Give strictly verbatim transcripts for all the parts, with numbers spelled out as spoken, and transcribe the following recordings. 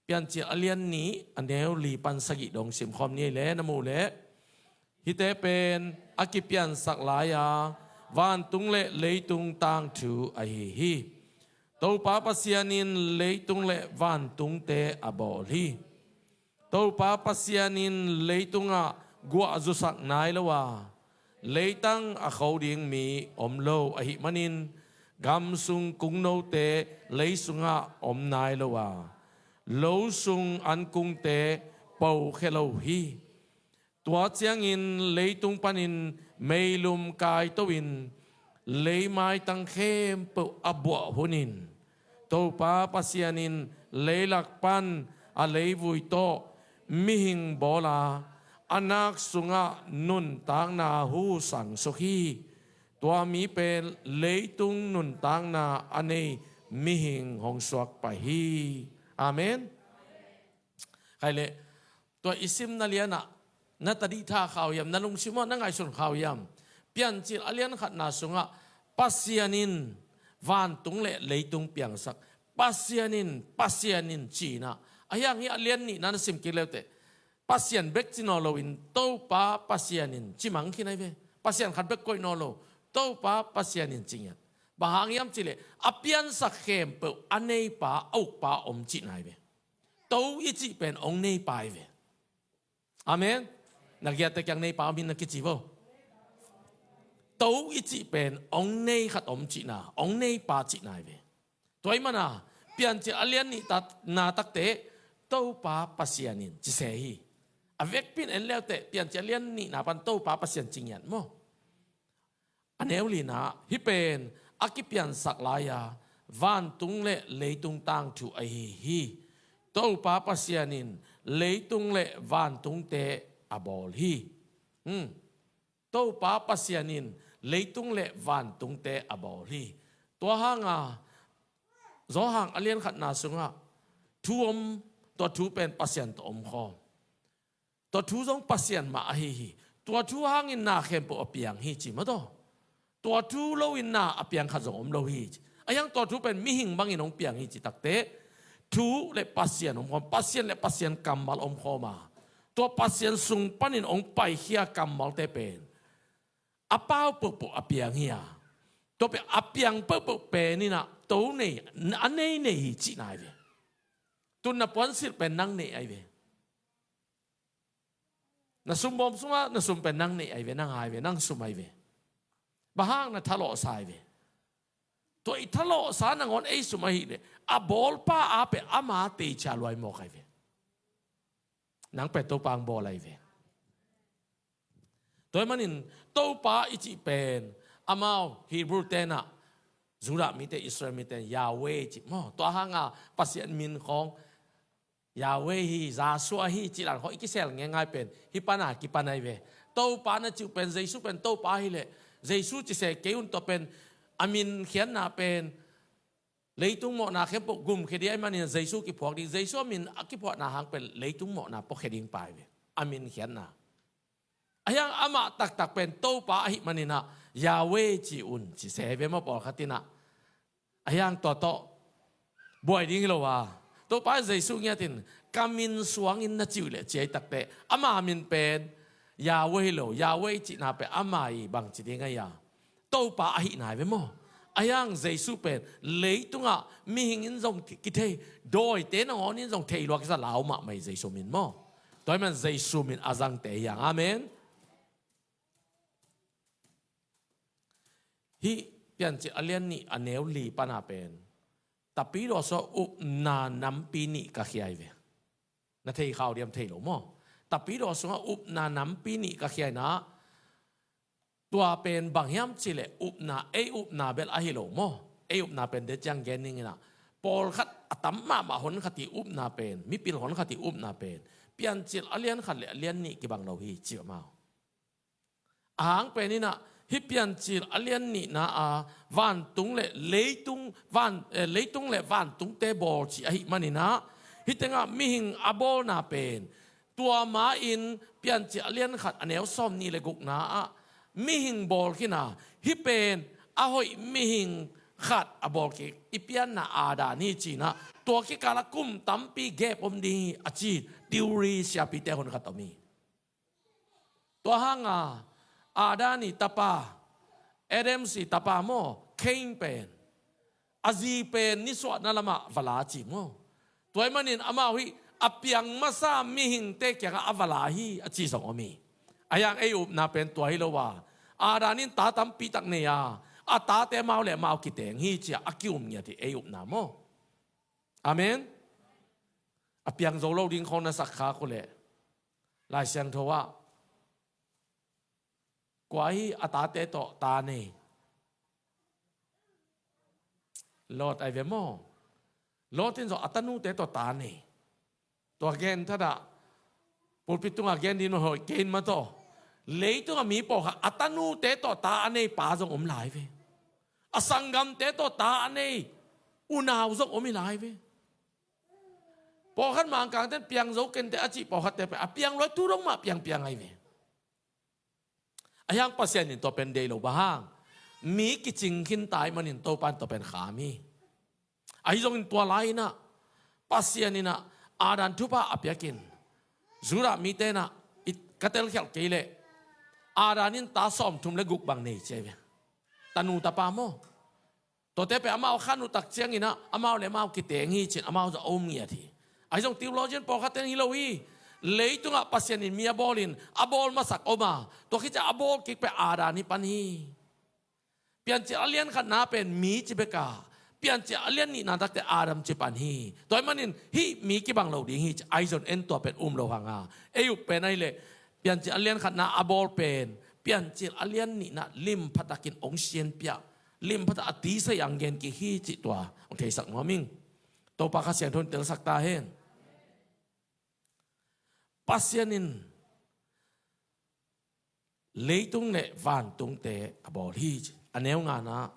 Piancil a lian nih a neu li pan sagih dong simkhawm ni le na muh leh, hihte pen a kipiansak lai-a vantung le leitung tangthu ahi hi. Topa Pasian in leitung le vantungte a bawl hi. Topa Pasian in leitungah guah zusak nai lo a, leitang a kho ding mi om lo ahih manin, gam sung kungnote lei sungah om nai lo a, lo sung ankungte pokhia lo hi. Tua ciangin leitung panin meilum kaito-in leimaitang khempeuh a buah hunin, Topa Pasian in leilak pan a leivui tawh mihing bawl a, a nak sungah nuntakna hu sangsuk hi. Tua mi pen leitung nuntakna a nei mihing hong suak pah hi. Amen. Khai leh, tua i simna lianah na tadih tha kha uh hiam, na lungsim ah na ngaihsun kha uh hiam? Piancil a lian khatna sungah Pasian in vantung le leitung piangsak, Pasian in, Pasian in ci-in ah, a hiang hi a lian nihna na sim kik le uh teh, Pasian bek ci nawn loin Topa Pasian in ci mang khin ahi ve. Pasian khat bek koih nawn lo, Topa Pasian in ci ngiat. Bang hang hiam cih leh a piansak khempeuh a neipa, a ukpa om cihna ahi ve. To i cih pen hong neipa ahi ve. Amen. Na giate kiang neipa om hi na kici vo. To i cih pen hong nei khat om cihna, hong neipa cihna ahi ve. Tua ahih manin Piancil a lian nihna takte Topa Pasian in ci se hi. A vekpi-in en le uh teh, Piancil a lian nihna pan Topa Pasian ci ngiat maw? A neu lina, hih pen a kipiansak lai-a vantung le leitung tangthu ahi hi. Topa Pasian in leitung le vantungte a bawl hi. Hmm. Topa Pasian in leitung le vantungte a bawl hi. Tua hanga Johan a lian khatna sungah thu om, tua thu pen Pasian tawh om khawm. Tua thu zong Pasian mah ahi hi. Tua thu hangin na khempeuh a piang hi ci maw taw. Tua thu loin na a piang khat zong om lo hi ci. A hiang tua thu pen mihing bangin hong piang hi ci takteh, thu le Pasian om khawm, Pasian le Pasian kammal om khawm a, tua Pasian sung panin hong paikhia kammalte pen a pau peuhpeuh a piang hi a, tua pen a piang peuhpeuh pen in ah to nei, a nei nei hi cihna ahi ve. Tun na puansilh pen nang neih ahi ve. Na sumbawm sungah na sum pen nang neih ahi ve, nang a hi ve, nang sum ahi ve. Bang hang na thalawhsa ahi ve. Tua i thalawhsa nangawn ei sum ahih leh a bawlpa a pen ama teichia luai mawk ahi ve. Nang pen Topa hong bawl ahi ve. Tua ahih manin Topa i cih pen amau Hebrew ten ah, Judah mite, Israel mite in Yahweh cih maw. Tua hanga Pasian min khawng Yahweh hi, Joshua hi cih dan khawng i kisel ngeingai pen hih pana kipan ahi ve. Topa na cih uh pen, Jesu pen Topa ahih leh Jesu ci se kei un, tua pen a min khiatna pen leitung mawhna khempeuh gumkhia ding ahih manin Jesu kiphuak ding, Jesu a min a kiphuahna hang pen leitung mawhna puakhia ding pa ahi ve. A min khiatna. A hiang amah taktak pen Topa ahih manin ah Yahweh ci un ci se ve maw, pawlkhat in ah. A hiang tua tawh buai ding hi lo a, Topa Jesu ngiatin ka min suangin na ci uh leh ci ahi takteh, ama min pen Yahweh hi lo, Yahweh cihna pen ama i bangci ding ahi a, Topa ahihna ahi ve maw. A hiang Jesu pen leitungah mihing in zong ki-, kithei, dawite nangawn in zong thei lua kisa lau mahmah hi Jesu min maw. Tua ahih man Jesu min a zangte hi hang. Amen. Hih Piancil a lian nih a neu li pana pen Tapidaw sungah upna nampi nih ka khia ahi ve. Na thei kha uh diam, thei lo maw? Tapidaw sungah upna nampi nih ka khia in ah, tua pen bang hiam cih leh upna, ei upna bel ahi lo maw? Ei upna pen de ciang gen ning in ah, pawlkhat a tam mahmah hon khat i upna pen, mipil hon khat i upna pen Piancil a lian khat le a lian nih kibang lo hi ci amau. A hang pen in ah hih Piancil a lian nihna a vantung le leitung, van, eh, leitung le vantungte bawl ci ahih manin ah, hih tengah mihing a bawlna pen, tua ma-in Piancil a lian khat a neu sawm nih le gukna ah mihing bawl khin a, hih pen a hoih mihing khat a bawl kik i pianna Adam hi ci-in ah, tua kikal ah kum tampi gap om ding hi a ci theory siapite hun khat om hi. Tua hang a Adam ii tapa, Adam ii tapa maw, Cain pen, a zi pen nisuahna lamah va la ci maw. Tua ahih manin amau hih a piang masa mihingte kiangah a va la hi a ci zong om hi. Ahi hang ei upna pen tua hi lo a, Adam in ta tampi tak nei a, a tate amau le amau kiteng hi ci-a a ki-um ngiat hi ei upna maw. Amen. A piang zo lo ding khawng na sak khak uh leh, Lai Siangtho ah kua hi a tate tawh ta nei? Lot ahi ve maw. Lot in zong a tanute tawh ta nei. Tua gen thadah, pulpit tungah gen ding hoih kei in mataw. Leitungah mi pawlkhat a tanute tawh ta a nei pa zong om lai ve. A sanggamte tawh ta a nei unau zong om hi lai ve. Pawlkhat Mangkangte'n piang zo kenteh a cih pawlkhatte pen a piang lua-in tu dong mah piangpiang ahi ve. Ahi hang Pasian in tua pen deih lo, bang hang? Mi kicing khin ta ahih manin Topa in tua pen kham hi. Ahi zongin tua lai-in ah Pasian in ah Adam thupha a piakin, Judah mite in ah, i, ka telkhialh kei leh, Adam in ta sawmthum le guk bang nei ci ahi ve. Tanu tapa maw. Tuate pen amau khan uh tak ciangin ah amau le amau kiteng hi ci-in amau zong a um ngiat hi. Ahi zong theologian pawlkhatte in hi lo hi. Leitungah Pasian in mi a bawlin a bawl masak om a, tua khit ciang a bawl kik pen Adam hi pan hi. Piancil a lian khatna pen mi ci bek a, Piancil a lian nihna takte Adam ci pan hi. Tua ahih manin hih mi kibang lo ding hi ci. Ahi zong en tua pen um lo hang a, ei up pen ahih leh Piancil a lian khatna a bawl pen Piancil a lian nihna lim pha takin hong sianpih a, lim pha tak a tisa-in hong gen kik hi cih tua hong theisak nuam ing. Topa Kha Siangtho in telsak ta hen. Pasian in leitung le vantungte a bawl hi ci. A neu ngana,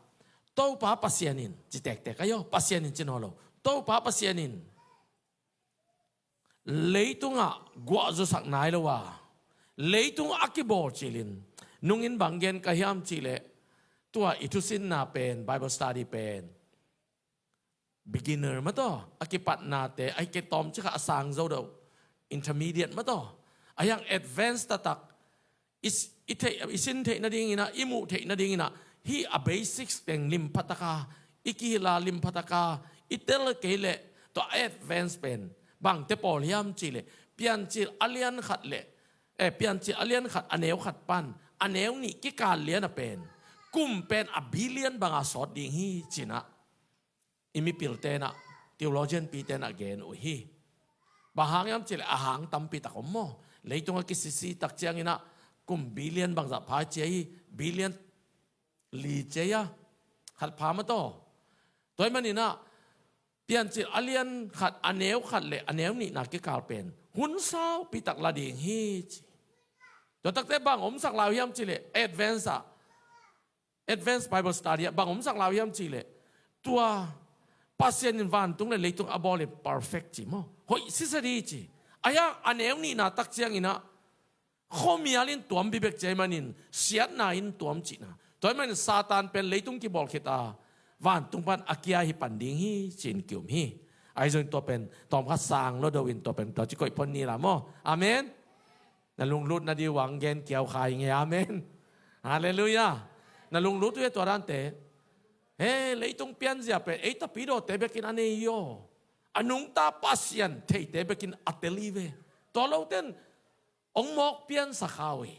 Topa Pasian in, ci tektek ahi aw, Pasian in ci nawn lo. Topa Pasian in leitungah guah zusak nai lo a, leitung a kibawl cilin, nungin bang gen ka hiam cih leh, tua i thusinna pen, Bible study pen, beginner mataw, a kipatnate, a hi kei tawmcik kha a sang zo deuh, intermediate mataw, ahi hang advance taktak, i, i theih, i sin theih nadingin ah, i muh theih nadingin ah, hih a basics teng lim pha tak a i kihilh a, lim pha tak a i tel kei leh, tua advance pen bangte pawl hiam cih leh, Piancil a lian khat le, eh, Piancil a lian khat a neu khat pan a neu nih kikal lian a pen kum pen a billion banga sawt ding hi ci-in ah i mipilte in ah, theologian pite in ah gen uh hi. Bang hang hiam cih leh a hang tampi tak om maw. Leitung a kisisi tak ciangin ah kum billion bangzah pha ci ahi, billion li ci ahi a, khat pha mataw. Tua ahih manin ah Piancil a lian khat a neu khat le a neu nihna kikal pen hun saupi tak la ding hi ci. Tua takte bang omsak lai uh hiam cih leh, advance ah, advance Bible study ah bang omsak lai uh hiam cih leh, tua Pasian in vantung le leitung a bawl in perfect ci maw, hoih sitset hi ci. Ahi hang a neu nihna tak ciangin ah khuamial in tuam bibek ci ahih manin siatna in tuam cihna. Tua ahih manin Satan pen leitung kibawl khit a, vantung pan a kia hi pan ding hi ci-in ki-um hi. Ahi zongin tua pen tawmkhat sang lo deuh in tua pen tua ci koih phot ni la maw. Amen. Na lunglut nading uh hong gen kiau kha ing e. Amen. Halleluiah. Na lunglut uh e tua dante? He, leitung pianzia pen ei tapidawte bekin a nei hi aw. A nungta Pasian theite bekin a tel hi ve. Tua lote'n hong mawk piansa kha uh hi.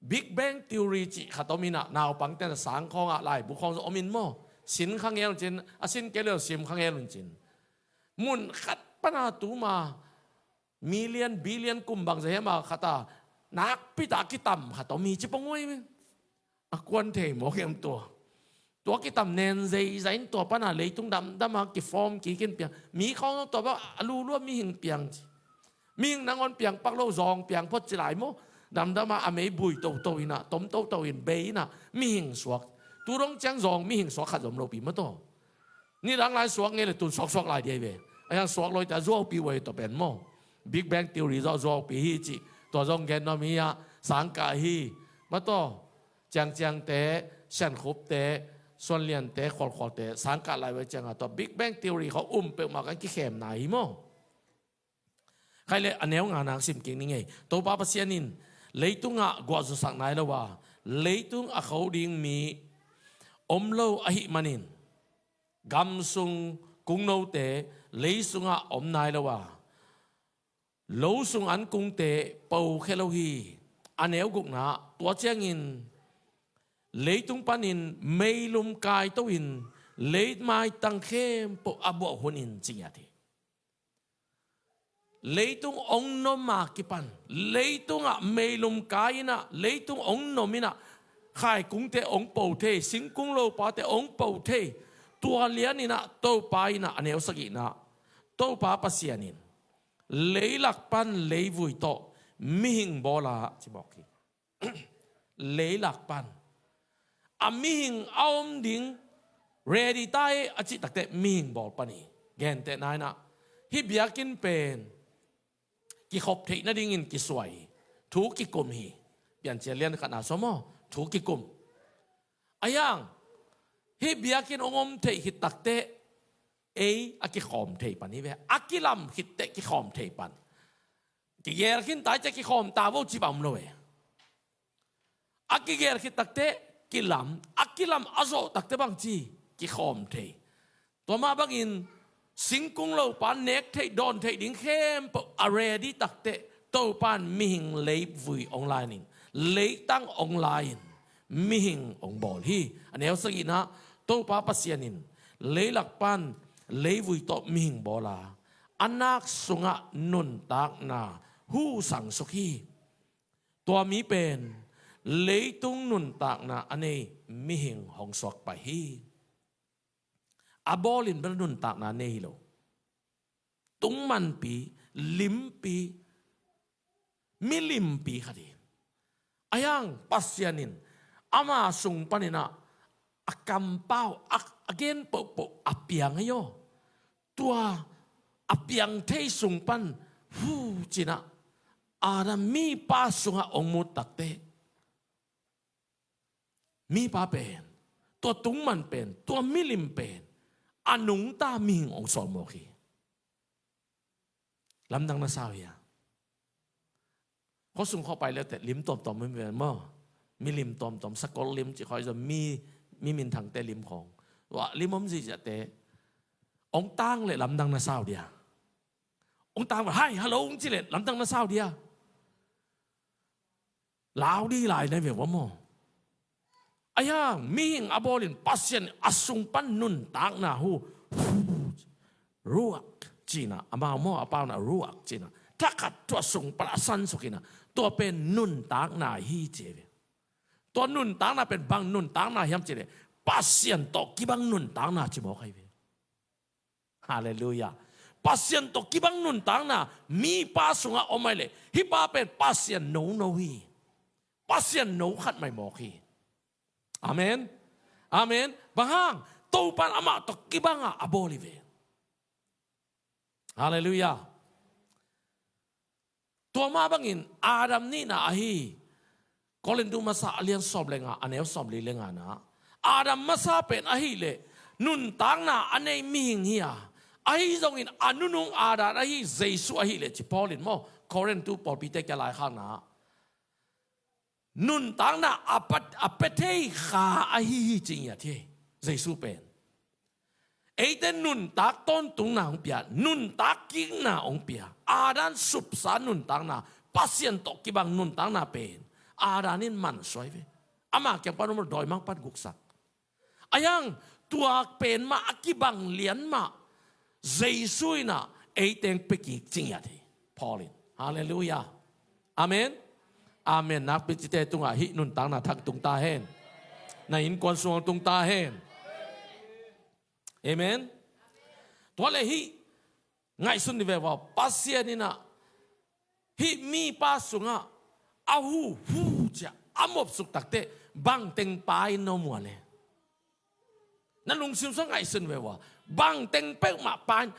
Big Bang Theory cih khat om in ah, naupangte'n a sang khawngah laibu khawng zong om in maw. Sin kha ngel un cin, a sin kei leh sim kha ngel un cin. Mun khat pana tuma million, billion kum bangzah hiam a khat a nakpi tak a kitam khat om hi ci pong uh hi. A kuan thei mawk hiam tua? Tua kitam nen zeizai in tua pana leitung damdam a kiform kik in piang. Mi khawng tua bang a lulua mihing piang ci. Mihing nangawn piang pak lo, zawng piang phot ci lai maw. Damdam a a mei bui toto in ah, tom toto in bei in ah, mihing suak. Tu dong ciang zawng mihing suak khat zom lopi maw tua. Nidang lai suak ngei leh tun suaksuak lai ding hi ve. Ahi hang suak lo hi ta zuaupi uh hi tua pen maw. Big Bang Theory zong zuaupi hi ci. Tua zong gen nuam hi a, sangkah hi. Maw tua, ciangciangte, siankhupte, Suanliante, khualkhualte, sangkah lai vai cianga tua Big Bang Theory khawng um peuhmah kan kikhemna hi maw? Khai le a neu nga nang sim kik ni ngei. Topa Pasian in leitungah guahzusak nai lo a, leitung a kho ding mi om lo ahih manin, gam sung kungnote lei sungah om nai lo a, lo sung an kungte pokhia lo hi. A neu gukna, tua ciangin leitung panin meilum kaito in leimaitang khempeuh a buah hunin ci ngiat hi. Leitung ong nom a kipan, leitungah meilum kai inah, leitung ong nom inah, khaikungte ong po thei, singkung lopate ong po thei, tua lian inah Topa inah a neu sagihna, Topa Pasian in leilak pan leivui tawh mihing bawl a, ci mawk hi. Leilak pan a mihing a om ding ready ta e a cih takte mihing bawl pan hi. Gentehna inah hih biakinn pen kikhop theih nadingin kisuai hi. Thu kikum hi. Piancil lian khatna sua maw, thu kikum. A hiang, hih biakinn ong om theih khit takte ei a kikhawm thei pan hi ve. A kilam khitte kikhawm thei pan. Kigel khin tai cia kikhawm ta vo ci bang om lo e. A kigel khit takte kilam, a kilam a zawh takte bang ci kikhawm thei. Tua mah bangin singkung lopa nek theih dawn theih ding khempeuh a ready takte Topan mihing leivui ong la-in, leitang ong la-in mihing ong bawl hi. A neu sagihna, Topa Pasian in leilak pan leivui tawh mihing bawl a, a nak sungah nuntakna hu sangsuk hi. Tua mi pen leitung nuntakna a nei mihing hong suak pai hi. A bawlin bel nuntakna nei hi lo. Tungmanpi, limpi, milimpi khat hi. A hiang Pasian in ama sung paninah a kampau, a, a gen pohpoh a piang ahi aw. Tua a piang thei sung pan hu cinah Adam mipa sungah ong mut takte, mipa pen, tua tungman pen, tua milim pen a nungta mihing ong sawlmawk hi. Lamdang na sa uh hia? Khuasung khawng pai leute lim tuamtuam om ve maw? Milim tuamtuam, sakol lim cih khawng hi zaw, mi, mi minthangte lim khawng. Tua lim om zihziahte ong tang leh lamdang na sa uh dia? Ong tang leh hai, hello ong ci leh lamdang na sa uh dia? Lau di lai na ve ua maw? A hiang mihing a bawlin Pasian a sung pan nuntakna hu, ruak cinah, amau maw, a pauna ruak cinah, thakhat tua sung pan a sansuk inah, tua pen nuntakna hi ci ve. Tua nuntakna pen bang nuntakna hiam ci leh Pasian tawh kibang nuntakna ci mawk ahi ve. Halleluiah. Pasian tawh kibang nuntakna mipa sungah om ahi leh hih pa pen Pasian nono hi. Pasian no khat mai mawk hi. Amen. Amen. Bang hang? Topan amah tawh kibang a a bawl hi ve. Halleluiah. Tua mah bangin Adam nihna ahi Korintu masa a lian sawm le nga, a neu sawm li le nga na, Adam masa pen ahih leh nuntakna a nei mihing hi a, ahi zongin a nunung Adam ahi Jesu ahih leh ci Paul in maw, Korintu pawlpite kia laikhakna nuntakna a pat, a pia thei kha ahi hi ci ngiat hi. Jesu pen eite nuntak tawntungna hong pia, nuntak kikna hong pia. Adam supsa nuntakna, Pasian tawh kibang nuntakna pen Adam in mansuai ve. Ama kiang pan um lo dawimang pan guksak. A hiang tua pen mah a kibang lian mah Jesu inah eite hong pia kik ci ngiat hi. Paul in. Halleluiah. Amen. Amen. Nakpi cite tungah hih nuntakna thak tung ta hen. Na innkuan sung tung ta hen. Amen. Tua leh hih ngaihsun ni ve ua, Pasian inah hih mipa sungah a hu, hu cia a mopsuk takte bangteng pa in na om ua leh? Na lungsim sungah ngaihsun ve ua, bangteng peuhmah pa in,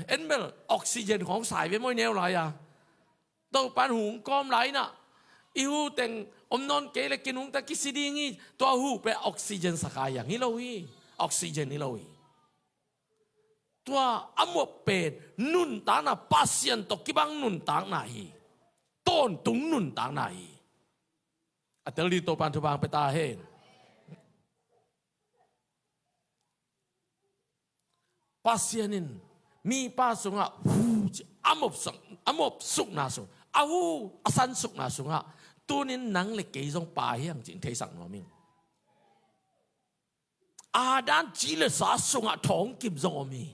en bel oxygen khawng sai ve maw i neu lai-a. Topan hong kawm lai inah I hu teng om nawn kei le kinungta kisi ding hi. Tua hu pen oxygen sa kha hi hang, hi lo hi. Oxygen hi lo hi. Tua a muap pen nuntakna, Pasian tawh kibang nuntakna hi. Tawntung nuntakna hi. A tel ding Topa'n thupha hong pia ta hen. Pasian in mipa sungah hu ci a mawp suk, a mawp sukna sung, a hu a san sukna sungah tuni-in nang le kei zong pa hi hang cih theisak nuam ing. Adam ci le sa sungah thawngkim zong om hi.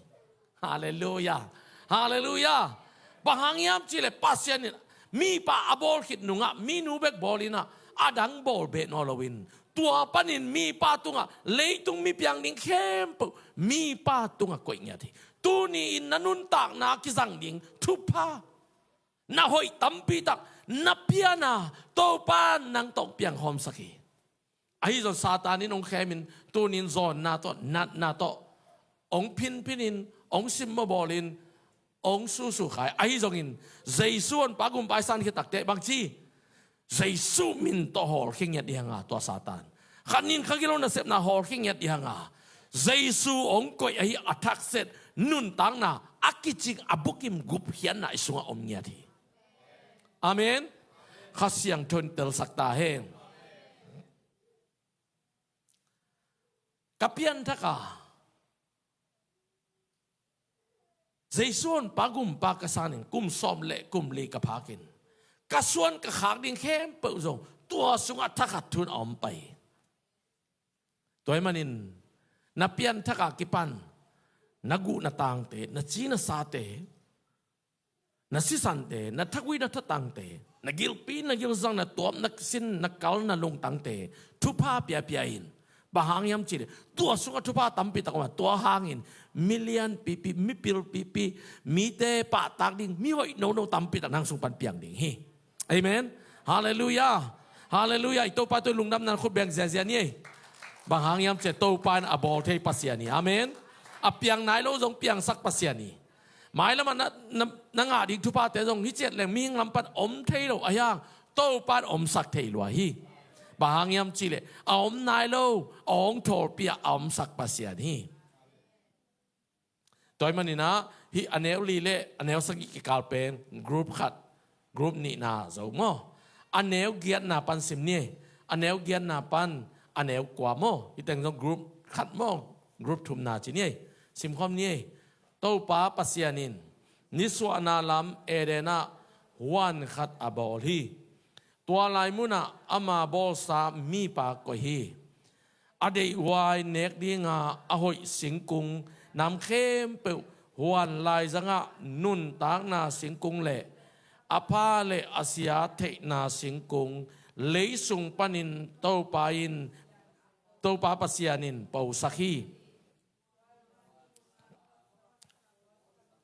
Halleluiah. Halleluiah. Bang hang hiam cih leh Pasian in mipa a bawl khit nungah minu bek bawl in ah, a dang bawl beh nawn loin, tua panin mipa tungah, leitung mi piang ding khempeuh mipa tungah koih ngiat hi. Tuni-in na nuntakna kizang ding thupha, na hoih tampi tak na pian a, Topa'n nang tawh piang khawmsak hi. Ahi zong Satan in hong khemin, tuni-in zawnna tawh, natna tawh hong phinphinin, hong simmawh bawlin, hong susu kha hi. Ahi zongin Jesu honpa gumpa i san khit takteh bang ci? Jesu min tawh hawlkhia ngiat ding hi hang a, tua Satan. Khat ni-in kha gilo nasepna hawlkhia ngiat ding hi hang a, Jesu hong koih ahi a thakset nuntakna, a kicing, a bukim gupkhiatna i sungah om ngiat hi. Amen. Kha Siangtho in telsak ta hen. Ka pianthak a, Jesu honpa gumpa ka sanin kum sawm le kum li ka phakin, ka suan ka khak ding khempeuh zong tua sungah thakhat thu-in a om pah hi. Tua ahih manin na pianthak a kipan na guh na tangte, na ci na sate, na sisante, na thagui na thatangte, na gilpi na gilzang, na tuam na sin, na kal na lungtangte thupha piapia in. Bang hang hiam cih leh tua sungah thupha tampi tak om a, tua hangin mi lianpipi, mi pilpipi, mite pahtak ding mi hoih nono tampi tak nang sung pan piang ding hi. Amen. Halleluiah. Halleluiah. I Topa tawh i lungdamna khut beng ziazia ni ei. Bang hang hiam cih leh Topa in a bawl thei Pasian hi. Amen. A piang nai lo zong piangsak Pasian hi. Mailam ah na, na, na ngah ding thuphate zong hi ciat leng mihing lam pan om thei lo, ahi hang Topa in omsak thei lua hi. Bang hang hiam cih leh a om nai lo, a hong thawlpih a, a omsak Pasian hi. Tua ahih manin ah, hih a neu li le a neu sagih kikal pen group khat, group nihna zo maw? A neu giatna pan sim ni. A neu giatna pan a neu kua maw? Hih teng zong group khat maw, group thumna ci ni. Simkhawm ni. Topa Pasian in nisuahna lam Eden ah huan khat a bawl hi. Tua lai munah ama bawlsa mipa koih hi. A deihhuai nek dinga a hoih singkung nam khempeuh, huan laizangah nuntakna singkung le a pha le a sia theihna singkung, leisung panin Topa in, Topa Pasian in posak hi.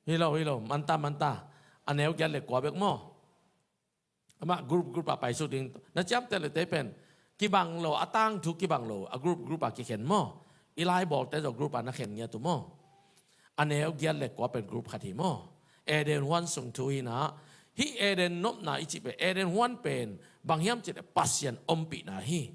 Hi lo, hi lo, manta, manta. A neu giat le kua bek maw? Amah group, group a paisuk ding. Na ciamteh le tei pen kibang lo, a tangthu kibang lo, a group, group a kikhen maw? I lai bawlte zong group a na khen ngiat uh maw? A neu giat le kua pen group khat hi maw? Eden huan sung thu hi-in ah, hih Eden nopna i cih pen, Eden huan pen bang hiam cih leh Pasian ompihna hi.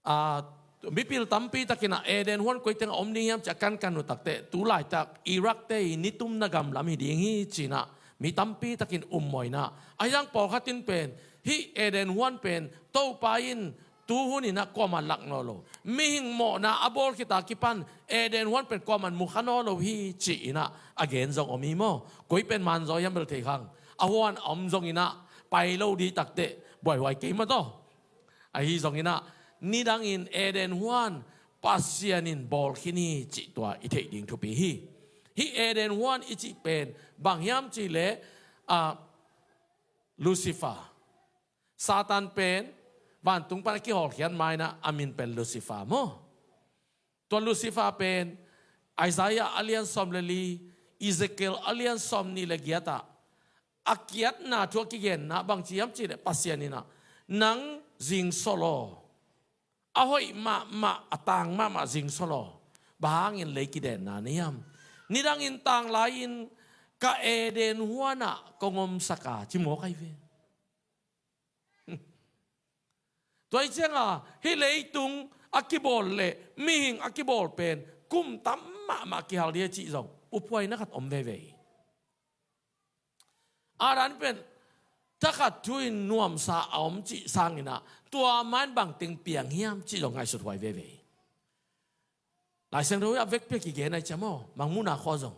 A, mipil tampi takin ah Eden huan koi tengah om ding hiam ci-a kankan uh takteh, tu laitak Iraq te i nitumna gamlam hi ding hi ci-in ah mi tampi takin ummawh in ah, ahi zong pawlkhat in pen hih Eden huan pen Topa in tu hun in ah kuamah lak nawn lo, mihing mawhna a bawl khit a kipan Eden huan pen kuamah mu kha nawn lo hi ci-in ah a gen zong om hi maw? Koi pen man zaw hiam bel thei kha hang. A huan a om zongin ah pai lo ding takteh buaihuai kei mah tawh. Ahi zongin ah, nidangin Eden huan Pasian in bawl khin hi cih tua i theih ding thupi hi. Hih Eden huan i cih pen bang hiam cih leh, ah, Lucifer, Satan pen vantung pan a kihawlkhiat ma-in ah a min pen Lucifer maw? Tua Lucifer pen Isaiah a lian sawm le li, Ezekiel a lian sawm nih le giat ah a kiatna thu a kigenna bang ci hiam cih leh Pasian in ah, nang zingsawl aw, a hoih mahmah, a tang mahmah zingsawl aw, bang hangin lei kidenna na hiam? Nidangin tanglai-in ka Eden huan ah kong omsak a, ci mawk ahi ve. Tua hi cianga hih leitung a kibawl le mihing a kibawl pen kum tam mahmah kihal ding a cih zong uphuaina khat om veve hi. Adam pen thakhat thu-in nuamsa a om cih sanginah tua mah in bangteng piang hiam cih zong ngaihsut huai veve hi. Lai Siangtho hi a vekpi a kigen ahi ciam aw, Mangmuhna khua zong.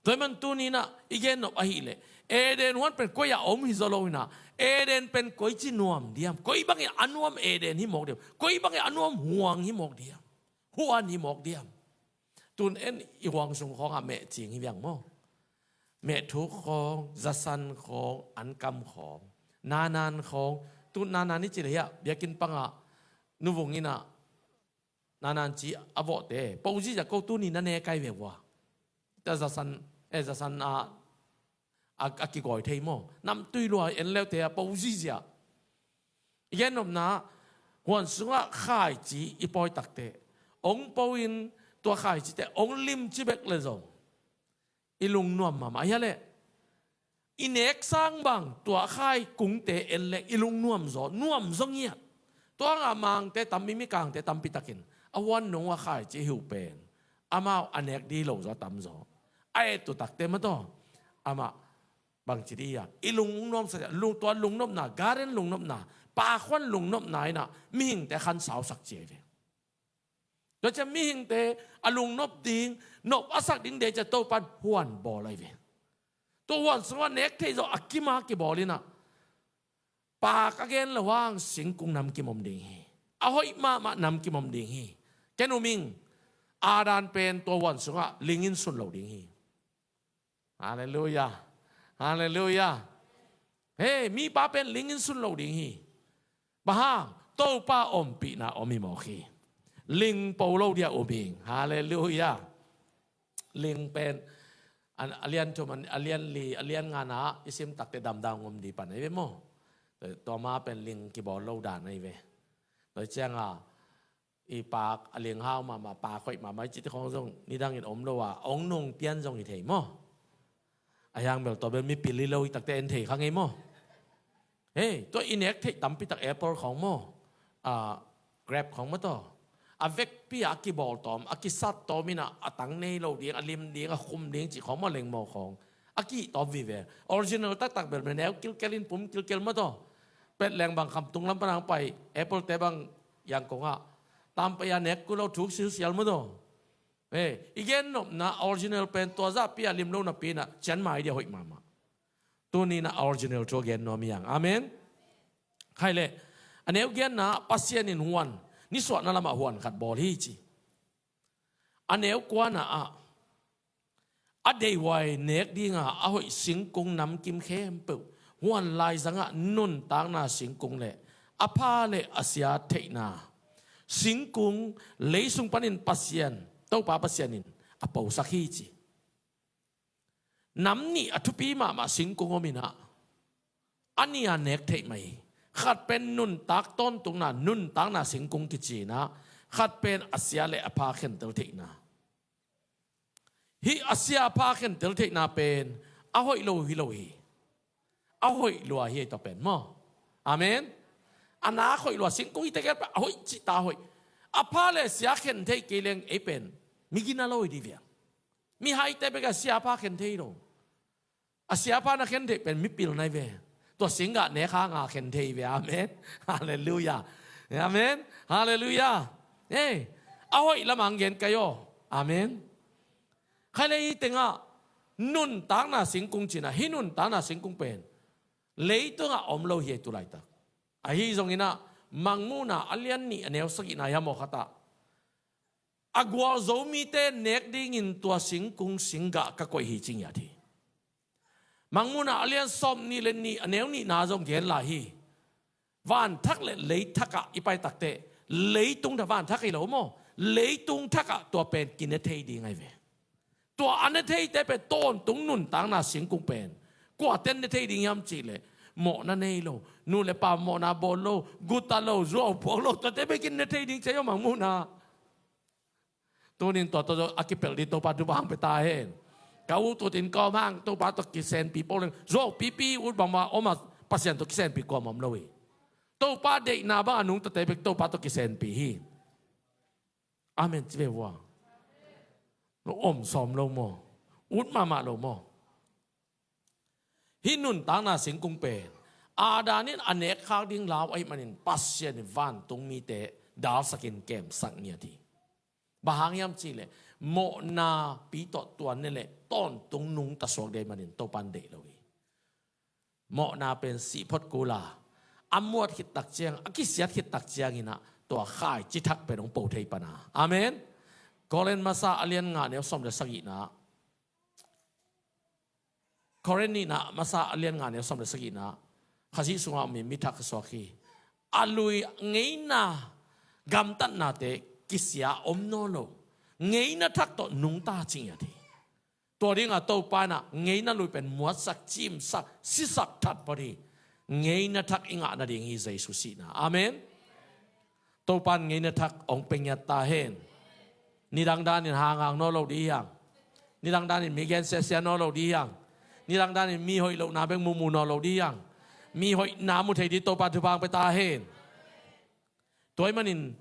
Tua hi man tuninah i gen nop ahileh Eden huan pen koi a om hi zaw loinah Eden pen koici nuam diam, koi bangin a nuam Eden hi mawk diam, koi bangin a nuam huang hi mawk diam, huan hi mawk diam. Tun en i huang sung khawngah meh cing hi viang maw? Meh thuk khawng, zasan khawng, ankam khawng, nanan khawng. Tun nanan i ci le hiah biakinn pangah nuvung innah nanan ci a vawhte po zizia ko tuni na ne kai ve vua. Ta zasan, eh, zasan a, a, a kigawi thei maw? Namtui lua en leute a po zizia. I gen nopna huan sungah khaici i pawi takte ong po in tua khaicite ong limci bek le zong i lungnuam mahmah hia leh i nek sang bang tua khai kungte en leng i lungnuam zaw, nuam zaw ngiat. Tua ngah mangte tampi, mikangte tampi takin a huan nung a khaici hiu pen amau a nek di lo zaw tam zaw. A et tu takte mataw amah bangci di a i lungnuam sa lung, tua lungnopna, garden lungnopna, pakhuan lungnopna innah mihingte khan sausak ci ahi ve. Tua ciah mihingte a lungnop ding, nop a sak ding dei ciah Topan huan bawl ahi ve. Tua huan sungah nek thei zawh a kima kibawl innah pak a gen lo hang singkung namkim om ding hi. A hoih mahmah namkim om ding hi. Ken um ing, Adam pen tua huan sungah lingin sun lo ding hi. Halleluiah. Halleluiah. Hei, mipa pen lingin sun lo ding hi. Bang hang? Topa ompihna om hi mawk hi. Ling po lo dia um ing. Halleluiah. Ling pen a lian thum, a lian li, a lian ngana i sim takte damdang om di pan ahi ve maw? Tua ma pen ling kibawl lo dan ahi ve. Tua cianga i pak a linghau mahmah, pak hoih mahmah i cihte khawng zong nidangin om lo a, ong nung pian zong hi thei maw? A hiang bel tua bel mipil hi lo i takte en thei kha ngei maw? Hei, tua i nek theih tampi tak apple khawng maw? A, grape khawng maw taw? A vekpi a kibawl tawm, a kisat tawm innah a tang nei lo ding, a lim ding, a khum ding cih khawng maw, lengmaw khawng a kih tawm vive. Original taktak bel me neu kilkel in pum kilkel maw taw? Pet leng bang khamtung lam panang pai apple te bang Yangon ah tampai a nek ku lo thuk silsial maw taw? Hei, i gen nopna original pen tua zahpi a lim lo napi innah cian mai dia hoih mahmah. Tuni innah original thu a gen nuam hiang. Amen. Khai leh a neu gianna Pasian in huan, nisuahna lamah huan khat bawl hi ci. A neu kuana ah a deihuai nek dinga a hoih singkung namkim khempeuh huan laizangah nuntakna singkung le a pha le a sia theihna singkung leisung panin Pasian, Topa Pasian in a posak hi ci. Nam nih a thupi mahmah singkung om innah a nih a nek theih mai. Khat pen nuntak tawntungna, nuntakna singkung kici innah khat pen a sia le a pha khentel theihna. Hih a sia a pha khentel theihna pen a hoih lo hi lo hi. A hoih lua hi ei tua pen maw? Amen. A nak hoih lua singkung hi tegel pen a hoih cihta hoih. A pha le sia khen thei kei leng ei pen migina lo hi di viang. Mihaite bek a sia a pha khen thei lo. A sia a pha na khen thei pen mipil nai ve. Tua singgah nek hanga khen thei ve. Amen. Halleluiah. Amen. Halleluiah. Hei, a hoih lamang gen kai aw. Amen. Khai le hi tengah nuntakna singkung cinah hih nuntakna singkung pen leitungah om lo hi ei tu laitak. Ahi zonginah Mangmuhna a lian nih a neu sagihna hi a mawkhatah a gualzo mite nek dingin tua singkung singgah ka koih hi ci ngiat hi. Mangmuhna a lian sawm nih le nih a neu nihna zong gen lai hi. Vanthak le leithakah i pai takte leitung thak, vanthak hi lo maw, leitung thakah tua pen kine thei ding ahi ve. Tua a ne theite pen tawntung nuntakna singkung pen kuaten ne thei ding hiam cihleh mawhna nei lo, nu le pa mawhna bawl lo, guta lo, zuau phuak lo, tuate bekin ne thei ding cia i om ang muhna. Tunin tua tawh a kipelh ding Topa thupha hang pia ta hen. Ka ut utin ka om hang Topa tawh kisenpi pauleng zuau pipi ut bangmah om a Pasian tawh kisenpi kuam om lo hi. Topa deihna bang a nungtate bek Topa tawh kisenpih hi. Amen ci ve vua. Om sawm lo maw? Ut mahmah lo maw? Hih nuntakna singkung pen Adam in a nekkhak ding lau ahih manin Pasian in vantung mite dalsakin kemsak ngiat hi. Bang hang hiam cihleh mawhna pi tawh tuan ne leh tawntung nungta suak ding ahih manin Topa in deih lo hi. Mawhna pen sih phot kul a, a muat khit tak ciang, a kisiat khit tak ciangin ah tua khaici thak pen hong po thei pan a. Amen. Korin masa a lian nga neu sawm le sagihna, Korin nihna masa a lian nga neu sawm le sagihna, Khazih sungah mi, mi thak suak hi. A lui ngeina gamtatnate kisia om nawn lo. Ngeina thak tawh nungta ci ngiat hi. Tua dingah Topa in ah ngeina lui pen muatsak, cimsak, sisak that phot hi. Ngeina thak i ngah nading hi Jesu sihna. Amen. Topa in ngeina thak hong pia ngiat ta hen. Nidang danin hanghang nawn lo ding hi hang. Nidang danin mi gen siasia nawn lo ding hi hang. Nidang danin mi hoih lohna bek mumu nawn lo ding hi hang. Mi hoihna mu thei ding Topa in thupha hong pia ta hen. Tua ahih manin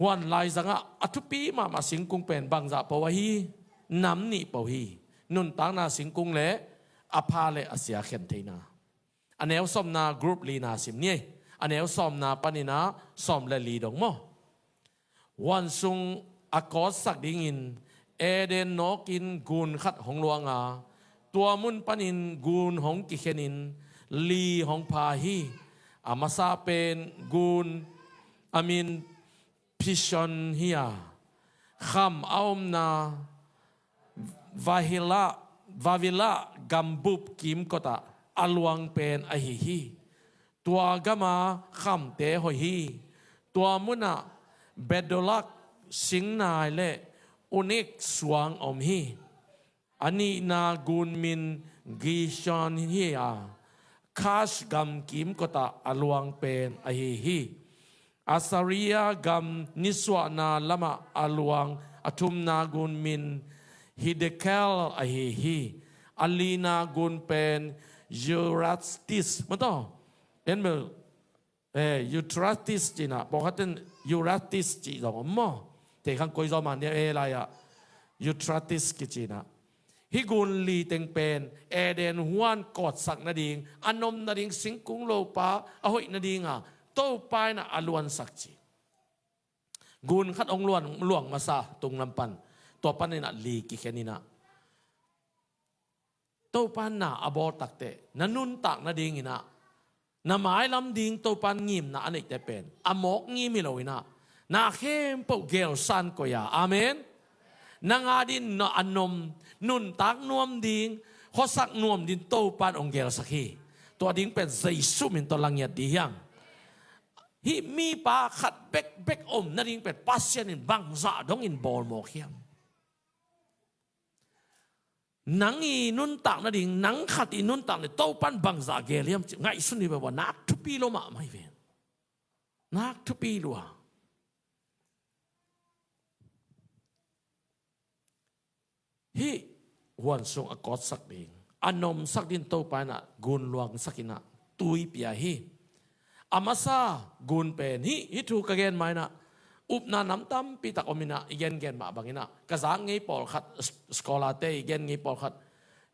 huan laizangah a thupi mahmah singkung pen bangzah po ahi, nam nih po hi. Nuntakna singkung le a pha le a sia khen theihna. A neu sawmna group lina sim ni ei. A neu sawmna panin ah sawm le li dong maw? Huan sung a kawtsak dingin Eden nawkin gun khat hong luang a, tua mun panin gun hong kikhenin li hong pha hi. A masa pen gun a min Pishon hi a, kham a omna Havilah, Havilah gambup kimkotah a luang pen ahi hi. Tua gama khamte hoih hi. Tua munah bedolak, singnai le onik suang om hi. A nihna gun min Gishon hi a, Kash gam kimkotah a luang pen ahi hi. Assyria gam nisuahna lamah a luang a thumna gun min Hiddekel ahi hi. A lina gun pen Euphrates, maw taw? En bel, eh, Euphrates cihna, pawlkhatin Euphrates cih zong om maw? Tei khang koi zaw mah nia, eh, lai-ah Euphrates kicihna. Hih gun li teng pen Eden huan kawtsak nading, a nom nading singkung lopa a hoih nadinga Topa in a luansak ci. Gun khat hong luang, luang masa tung lam pan, tua panin a li kikhen in a, Topa na a bawl takteh na nuntak nadingin a, na mailam ding Topa ngimna a neihte pen a mawk ngim hi lo in a, na khempeuh gelsan koih a. Amen. Nang a dingin a nom, nuntak nuam ding, khuasak nuam ding Topa in hong gelsak hi. Tua ding pen Jesu min tawh la ngiat ding hi hang. Hih mipa khat bekbek om nading pen Pasian in bangzah dongin bawl mawk hiam? Nang i nuntak nading, nang khat i nuntak nading Topa in bangzah gel hiam cih ngaihsun hi ve vua, nak thupi lo mahmah hi ve. Nak thupi lua. Hih huan sung a kawtsak ding, a nomsak ding Topa in a gun luangsak in a tui pia hi. A masa gun pen hih, hih thu ka gen ma in a, upna nam tampi tak om in a, i gengen mah bangin a, ka zak ngei pawlkhat, s-, scholar-te i gen ngei pawlkhat,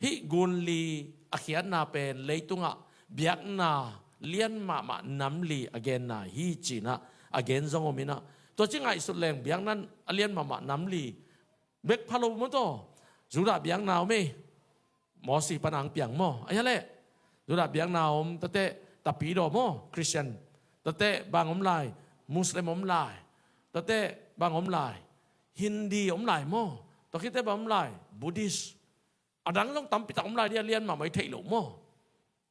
hih gun li a khiatna pen leitungah biakna lian mahmah nam li a genna hi ci in a, a gen zong om in a, tua ci ngaihsut leng biakna a lian mahmah nam li bek pha lo maw taw? Judah biakna om ei. Mosi pan a hong piang maw? Ahih leh Judah biakna om, tate Tapidaw maw? Christian. Tate bang om lai? Muslim om lai. Tate bang om lai? Hindi om lai maw? Tate bang om lai? Buddhist. A dang zong tampi tak om lai ding a, lian mahmah i theih loh maw?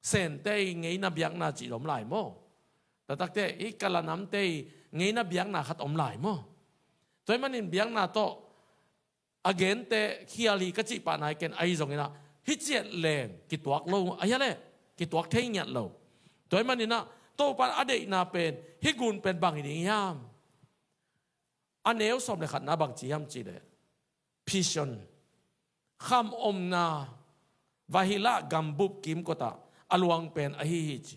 Sente i ngeina biakna cih zong om lai maw? Taktakte i Kalanamte i ngeina biakna khat om lai maw? Tua ahih manin biakna tawh a gente khial hi ka cih pah nai ken, ahi zongin a, hih ciat leng kituak lo, ahih leh kituak thei ngiat lo. Tua ahih manin a, Topa a deihna pen, hih gun pen bang hi ding hiam? A neu sawm le khatna bang ci hiam cih leh, Pishon, kham omna, Havilah gambup kimkotah a luang pen ahi hi ci.